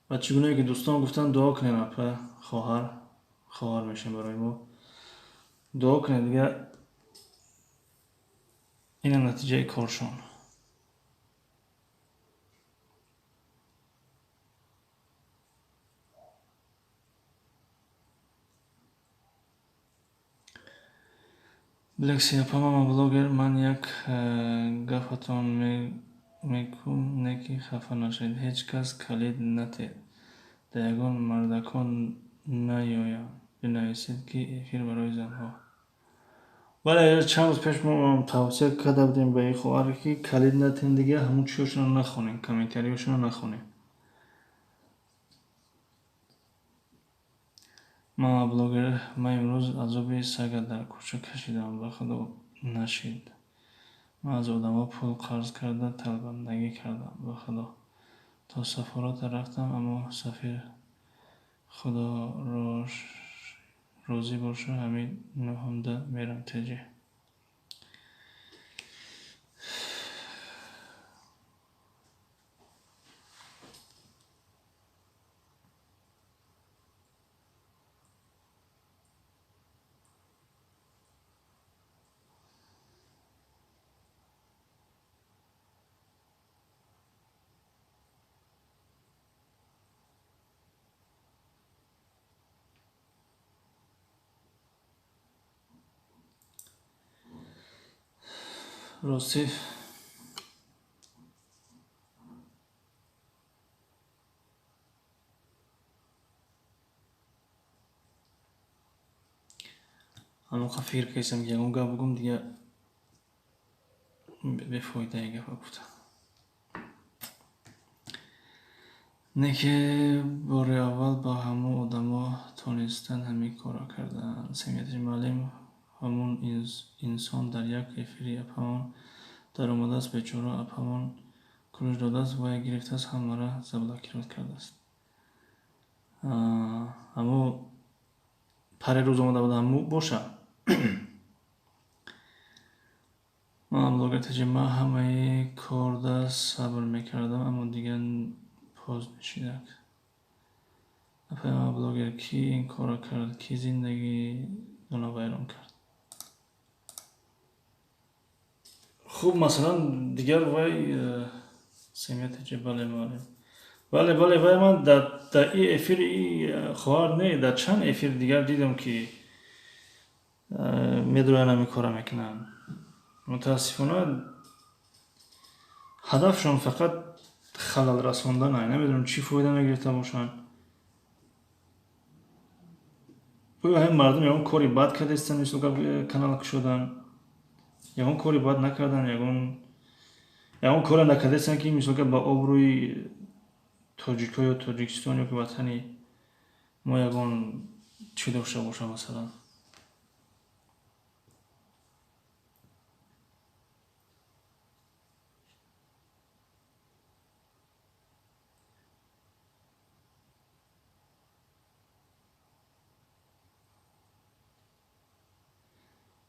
Ва чӣ гунае ки дӯстон гуфтанд, дуо кунем, апа, хоҳар, хоҳар мешем барои мо. Дуо кунед, дигар инам натиҷаи коршон. Блекси апа, мама блогер, ман як гафатон мекум, не ки хафа нашавед. Ҳеҷ кас калид натед. Дар ягон мардакон наёянд. Бинависед, ки эфир барои занҳо. Бале, чанд рӯз пеш мо тавсия карда будем ба ин хоҳар, ки калид натен, дигар ҳамун чизҳошонро нахонем, комментариҳошонро нахонем. Мама блогер, ман имрӯз азоби сага дар кӯча кашидам, ба Худо нашид. Ман аз одамо пул қарз карда талбандагӣ кардам, ба Худо. То сафората рафтам, аммо сафир Худо розӣ боша, ҳамин нӯҳумда мерам теҷе. Ростӣ, ҳамоқа фикр кардам, ки ягон гап бугум, дигар бефоида гапа гуфтам. Не ки бори аввал ба ҳамон одамо тонистан ҳамин корро карданд. Семья таҷи муаллим, ҳамон инсон дар як эфири апамон даромадааст, бечора апамон кулӯш додааст, вай гирифтааст, ҳамаро заблокировать кардааст. Ҳамо парирӯз омада буд, ҳамо боша. Ман блогер таҷи, ман ҳамаи корда сабр мекардам, аммо дигар поз нишидак. Апаи ман блогер, кӣ ин корро кард, кӣ зиндагитонро вайрон кард? Хуб, масалан, дигар вай семья таҷи, бале, муаллим. Бале, бале, вай ман дар и эфири и хоҳар не, дар чанд эфир дигар дидам, ки медроянд, ҳамин корро мекунанд. Мутаассифона, ҳадафшон фақат халал расондан. Намедонам, чӣ фоида мегирифта бошанд. Оё ҳамин мардум ягон кори бад кардастанд, мисол канал кушодан? Ягон кори бад накардан, ягон коре накардастанд, ки мисол ба обрӯи тоҷикҳо ё Тоҷикистон ё ки ватани мо ягон чӣ дошта боша, масалан.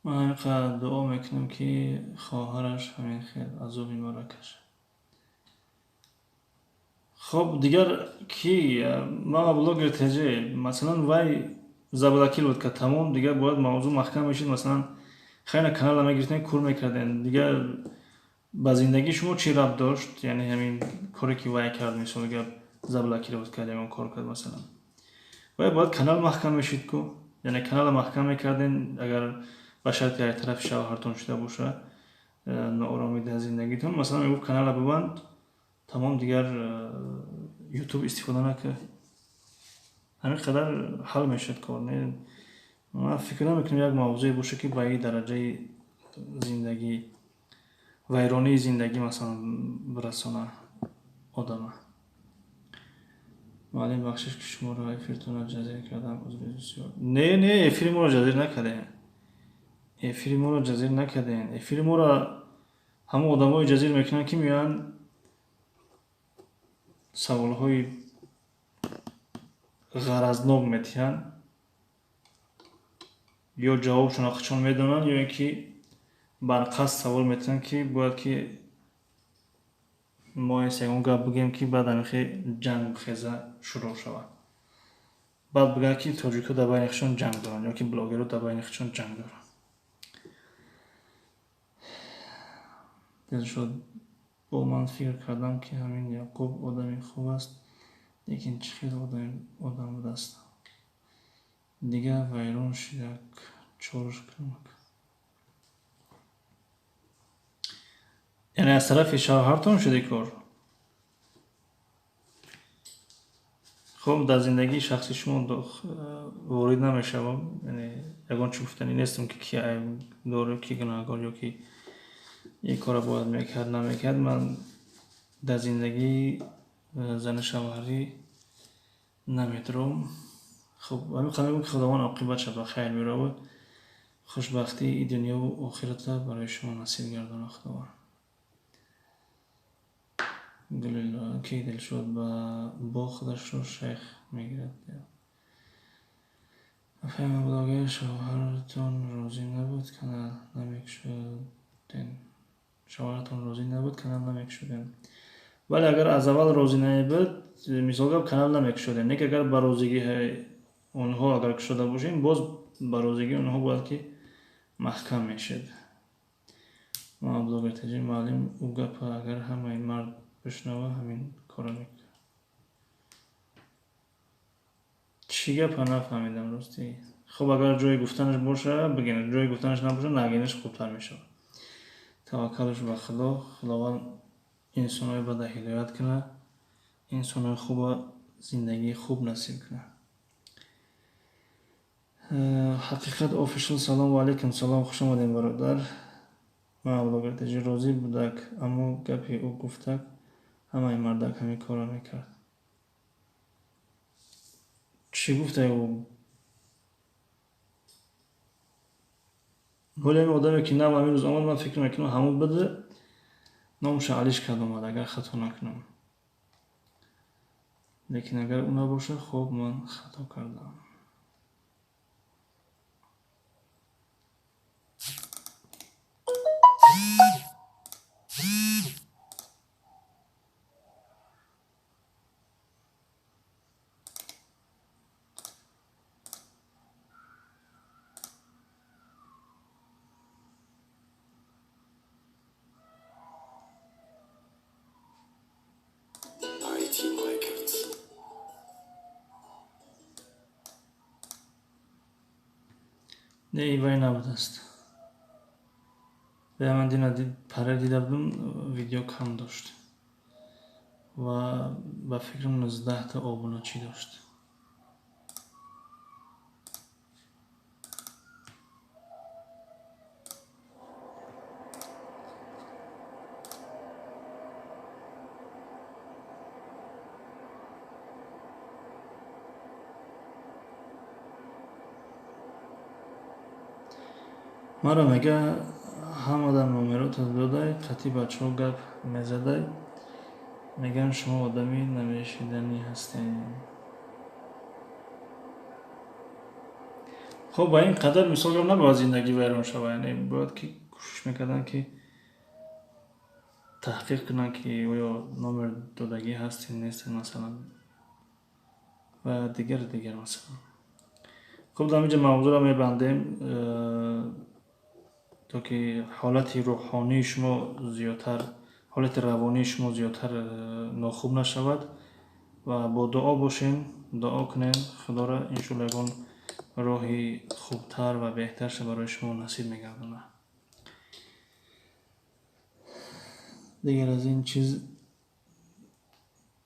Ман ҳамин қадар дуо мекунам, ки хоҳараш ҳамин хел азоби маро кашад. Хоб, дигар ки мама блогер ТЖ, масалан, вай заблокировать кард, тамом, дигар бояд мавзӯъ маҳкам мешид, масалан, хайна канала мегирифтем, кур мекардем, дигар. Ба зиндагии шумо чӣ рабт дошт? Яъне ҳамин коре ки вай кард, мисол гап заблокировать кард, ягон кор кард масалан. Вай бояд канал маҳкам мешид ку? Яъне каналро маҳкам мекарден, агар ба шарти як тарафи шавҳартон шуда бошад, нооромӣ дар зиндагитон, масалан мегуфт каналро бибанд, тамом дигар ютуб истифода накард. Ҳамин қадар ҳал мешуд кор. Не, ман фикр намекунам як мавзӯе боша ки ба ин дараҷаи зиндагӣ, вайронии зиндагӣ масалан бирасона одама. Муаллим, бахшиш ки шуморо эфиртонро ҷазир кардам, узри бисёр. Не, не, эфири моро ҷазир накардем. Эфири моро ҷазир накардем. Эфири моро ҳамон одамое ҷазир мекунанд, ки меоянд саволҳои ғаразнок метиҳанд, ё ҷавобшонро худшон медонанд, ё ин ки барқасд савол метиҳанд, ки бояд ки мо ягон гап бигӯем, ки баъд ҳамихе ҷангхеза шурӯъ шавад. Баъд бигӯянд, ки тоҷикҳо дар байни худшон ҷанг доранд, ё ки блогерҳо дар байни худшон ҷанг доранд. Дилшод, бо ман фикр кардам, ки ҳамин Яқуб одами хуб аст, лекин чӣ хел одам будааст. Дигар вайрон шидак, чорш кунам. Яъне аз тарафи шавҳартон шуди кор? Хуб, дар зиндагии шахси шумо ворид намешавам, яъне ягон чӣ гуфтанӣ нестам, ки ки айб дорад, ки гунаҳкор, ё ки ин корро бояд мекард, намекард. Ман дар зиндагии зану шавҳарӣ наметаром. Хуб, ҳамин қадр мегӯям, ки Худованд оқибатша ба хайр биёравад, хушбахтии дунёву охиратро барои шумо насиб гардонад Худованд. Гулило, ки Дилшод бо худашро шайх мегирад. Афайма блогер, шавҳаратон розӣ набуд, канал намекушоден. Шавҳаратон розӣ набуд, канал намекушодем. Вале агар аз аввал розӣ намебуд, мисол гап, канал намекушодем. Не ки агар ба розигии онҳо агар кушода бошем, боз ба розигии онҳо бояд ки маҳкам мешуд. Ма блогер таҷи, муаллим, ӯ гапа агар ҳамаи мард бишнава, ҳамин корро мекунад. Чӣ гапа нафаҳмидам ростӣ. Хуб, агар ҷои гуфтанаш боша, бигӯед, ҷои гуфтанаш набоша, нагинаш хубтар мешавад. Таваккалаш ба Худо, Худованд инсонҳои бада ҳидоят кунад, инсонҳои хуба зиндагии хуб насиб кунад. Ҳақиқат офишал, салом ва алайкум салом, хуш омадем, бародар. Ман блогер таҷи, розӣ будак, аммо гапи ӯ гуфтак ҳамаи мардак ҳамин корро мекард. Чӣ гуфта ӯ? Ҳоли ҳамин одаме, ки нав ҳамин рӯз омад, ман фикр мекунам ҳамон биде, номша алиш кард омад, агар хато накунам. Лекин агар ӯ набошад, хоб, ман хато кардам. IT Records. Не, ин вай набудааст. Вай ман дина пара дида будам, видео кам дошт. Ва ба фикрам 19 та обуначӣ дошт. Маро мега ҳамада номерота додай, қатъи бачаҳо гап мезадай, мегӯянд шумо одами намешиданӣ ҳастед. Хуб, ба ин қадар мисол гап набояд зиндагӣ вайрон шавад, яъне бояд ки кӯшиш мекарданд, ки таҳқиқ кунанд, ки оё номер додагӣ ҳастем, нестем, масалан, ва дигар дигар масалан. Хуб, дар инҷа мавзӯъро мебандем. То ки ҳолати рӯҳонии шумо зиёдтар, ҳолати равонии шумо зиёдтар нохуб нашавад ва бо дуо бошем, дуо кунем Худоро, иншоалло ягон роҳи хубтар ва беҳтарша барои шумо насиб мегардонад. Дигар аз ин чиз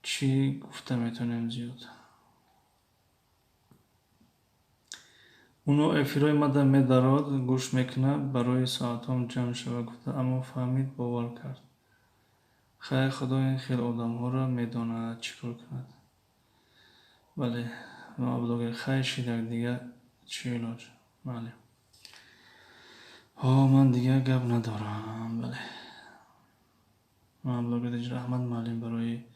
чӣ гуфта метавонем зиёд? Уно эфирҳои мада медарод, гӯш мекунад, барои соатҳом ҷамъ шава гуфта, аммо фаҳмид, бовар кард. Хайр, Худо ин хел одамҳоро медонад, чӣ кор кунад. Бале, блогер, хайр шидак, дига чӣ илоҷ? Бале. Ҳо, ман дига гап надорам. Бале. Ман блогер, раҳмат муаллим барои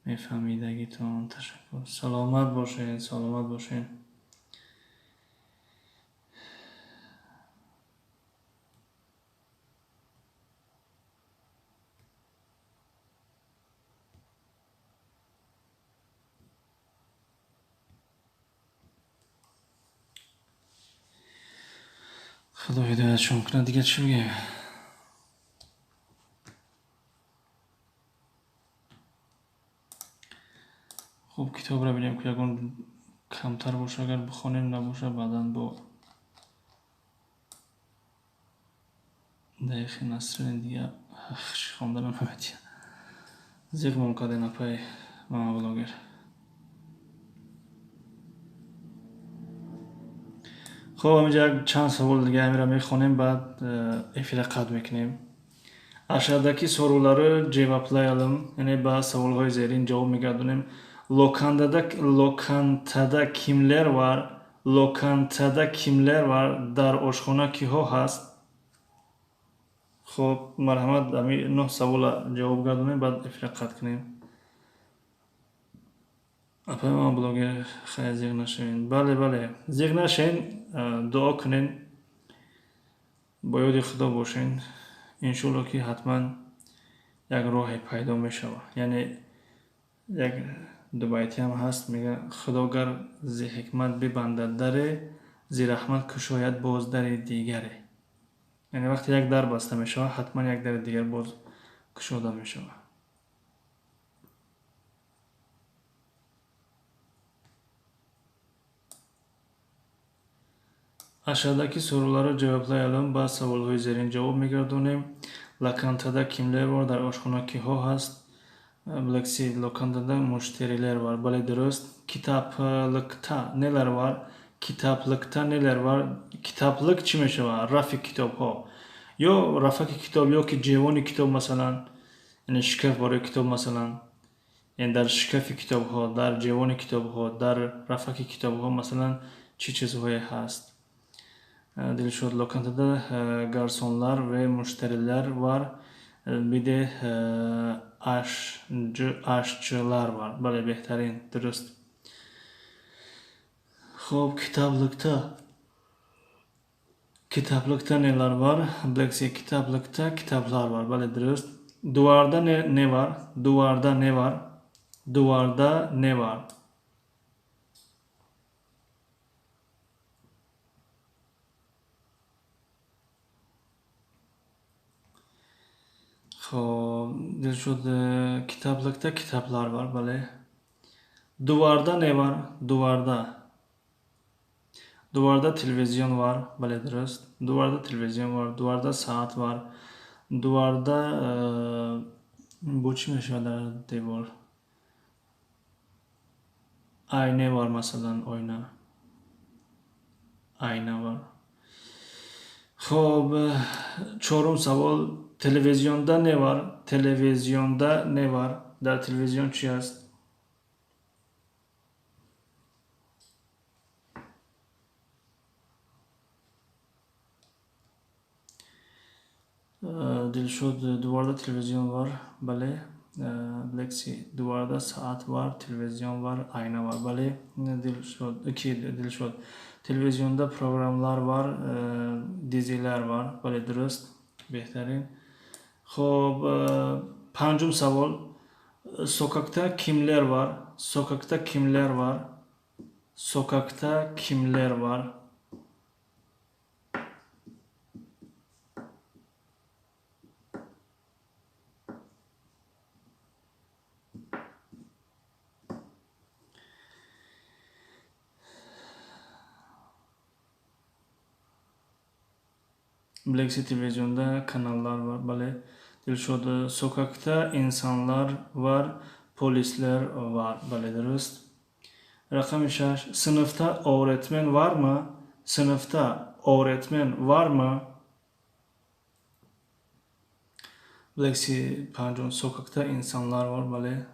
мефаҳмидагитон, ташаккур. Саломат бошед, саломат бошед. Худо ҳидоятшон кунад, дигар чӣ бигӯем? Хуб, китобро бинем, ки ягон камтар боша, агар бихонем, набоша, баъдан бо дақиқи Насрини дига хонданам наметиҳад. Зиғмон кардем, апай мама блогер. Хуб, ҳаминҷа як чанд савол дига ҳаминро мехонем, баъд эфира қатъ мекунем. Aşağıdaki soruları cevaplayalım. Яъне ба саволҳои зерин ҷавоб мегардонем. Lokantada kimler var? Lokantada kimler var? Дар ошхона киҳо ҳаст? Хуб, марҳамат, ҳамин 9 савола ҷавоб гардонем, баъд эфира қатъ кунем. Апай мама блогер, хайр, зиғ нашавед. Бале, бале, зиғ нашавед, дуо кунед, бо ёди Худо бошед. Иншоалло ки ҳатман як роҳе пайдо мешавад. Яъне як дубайтиам ҳаст, мегӯяд: Худо гар зи ҳикмат бибандад даре, зи раҳмат кушояд боз дари дигаре. Яъне вақте як дар баста мешавад, ҳатман як дари дигар боз кушода мешавад. Aşağıdaki soruları cevaplayalım. Ба саволҳои зерин ҷавоб мегардонем. Lokantada kimler var? Дар ошхона киҳо ҳаст? Black Sea, lokantada müşteriler var. Бале, дуруст. Kitaplıkta neler var? Kitaplıkta neler var? Kitaplık чӣ мешавад? Рафи китобҳо. Ё рафаки китоб, ё ки ҷевони китоб масалан, яъне шкаф барои китоб масалан. Яъне дар шкафи китобҳо, дар ҷевони китобҳо, дар рафаки китобҳо масалан чӣ чизҳое ҳаст? Dilşod, lokantada garsonlar ve müşteriler var. Bir de aşçılar var. Бале, беҳтарин, дуруст. Хуб, kitaplıkta neler var? Black Sea, kitaplıkta kitaplar var. Бале, дуруст. Duvarda ne var? Duvarda ne var? Duvarda ne var? Хоб, Dilşod, kitaplıkta kitaplar var. Бале. Duvarda ne var? Duvarda. Duvarda televizyon var. Бале, дуруст. Duvarda televizyon var. Duvarda saat var. Duvarda бо чӣ мешавад дар девор? Ayna var масалан, оина. Ayna var. Хоб, чорум савол. Televizyonda ne var? Televizyonda ne var? Дар телевизион чӣ ҳаст? Dilşod, duvarda televizyon var. Бале. Black Sea, duvarda saat var, televizyon var, ayna var. Бале, Dilşod, ки Dilşod. Televizyonda programlar var, diziler var. Бале, дуруст, беҳтарин. Хоб, панҷум савол. Sokakta kimler var? Sokakta kimler var? Sokakta kimler var? Black Sea televizyonda kanallar var. Бале. Dilşod, sokakta insanlar var, polisler var. Бале, дуруст. Рақами 6. Sınıfta öğretmen var mı? Sınıfta öğretmen var mı? Black Sea панҷум, sokakta insanlar var. Бале.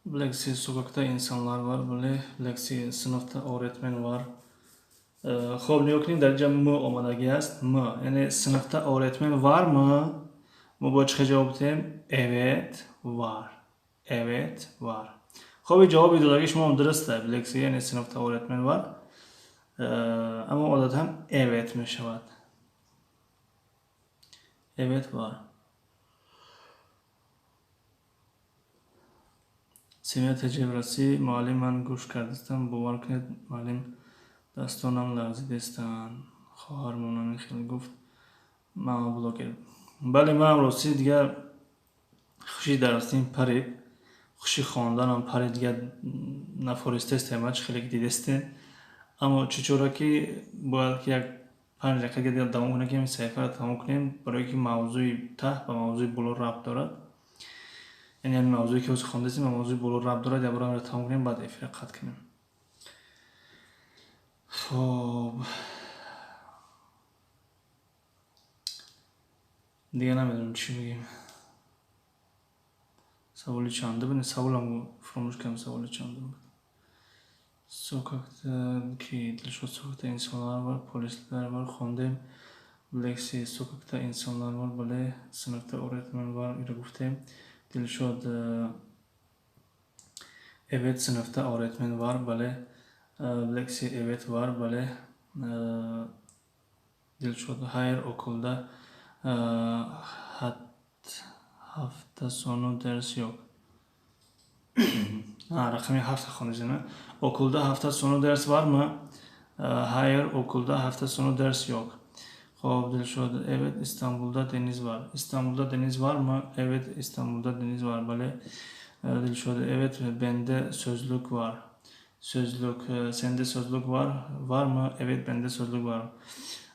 Black Sea sokakta insanlar var. Бале. Black Sea sınıfta öğretmen var. Хоб, нигоҳ кунем, дар инҷа mı омадагӣ аст. Mı, яъне sınıfta öğretmen var mı? Мо бояд чӣ хел ҷавоб диҳем? Evet var. Evet var. Хоб, ин ҷавоби додагии шумоам дуруст аст, Black Sea, яъне sınıfta öğretmen var. Аммо одатан evet мешавад. Evet var. Семия Теҷебрасӣ, муаллим, ман гӯш кардистам, бовар кунед, муаллим, дастонам лағзидестанд. Хоҳармон ҳамин хел гуфт. Мама блогер. Бале, манам ростӣ дигар хуши дарсим парид, хуши хонданам парид, дигар нафористестем, чӣ хеле ки дидестем. Аммо чӣ чора ки бояд ки як 5 дақиқа дигар давом кунем, ки ҳамин саҳифаро тамом кунем, барое ки мавзӯи таҳ ба мавзӯи боло рабт дорад. Яъне ҳамин мавзӯе ки ҳозир хондастем ба мавзӯи боло рабт дорад, як бора ҳаминро тамом кунем, баъд эфирро қатъ кунем. Хоб, дигар намедонам чӣ бигем. Саволи чандум буд? Саволам фуромӯш кардам, саволи чандум буд. Sokakta ки Дилшод, sokakta insanlar var, polisler var, хондем. Black Sea sokakta insanlar var, бале, sınıfta öğretmen var, иро гуфтем. Дилшод, evet, sınıfta öğretmen var, бале. Black Sea, evet var, бале. Дилшод, hayır, okulda hafta sonu ders yok. Рақами ҳафта хондем. Okulda hafta sonu ders var mı? Hayır, okulda hafta sonu ders yok. Хоб, Дилшод, evet, İstanbul'da deniz var. İstanbul'da deniz var mı? Evet, İstanbul'da deniz var. Бале. Дилшод, evet, bende sözlük var. Sözlük, sende sözlük var, var mı? Evet, bende sözlük var.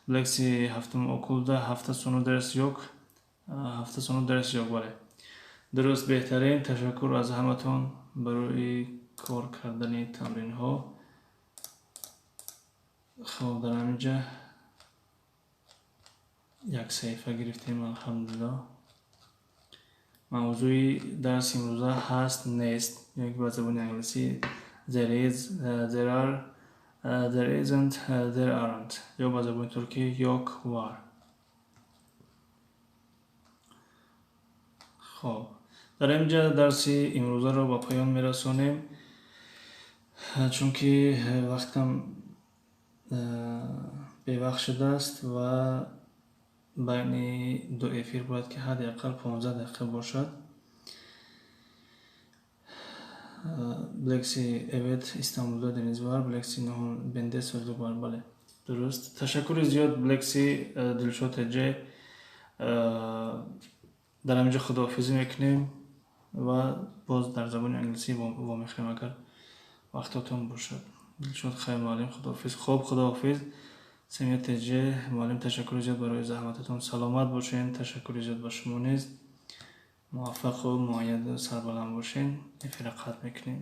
Black Sea ҳафтум, okulda hafta sonu ders yok. Hafta sonu ders yok, бале. Дуруст, беҳтарин. Ташаккур аз ҳаматон барои кор кардани тамринҳо. Хоб, дар ҳамин ҷа як саҳифа гирифтем, алҳамдулиллоҳ. Мавзӯи дарси имрӯза ҳаст, нест, ё ки ба забони англисӣ there is, there are, there isn't, there aren't, ё ба забони туркӣ yok, var. Хоб, дар ҳамин ҷа дарси имрӯзаро ба поён мерасонем, чунки вақтам бевақт шудааст ва байни ду эфир бояд ки ҳадди ақал 15 дақиқа бошад. Black Sea, evet, İstanbul'da deniz var. Black Sea нуҳум, bende sözlük var. Бале, дуруст. Ташаккури зиёд, Black Sea, Дилшод Теҷе. Дар ҳамин ҷо худоҳофизӣ мекунем ва боз дар забони англисӣ вомехӯрем, агар вақтотон бошад. Дилшод, хайр, муаллим, худоҳофиз. Хоб, худоҳофиз. Семия Теҷе, муаллим, ташаккури зиёд барои заҳмататон. Саломат бошен. Ташаккури зиёд ба шумо низ. Муваффақу муайяду сарбаланд бошен. Эфирро қатъ мекунем.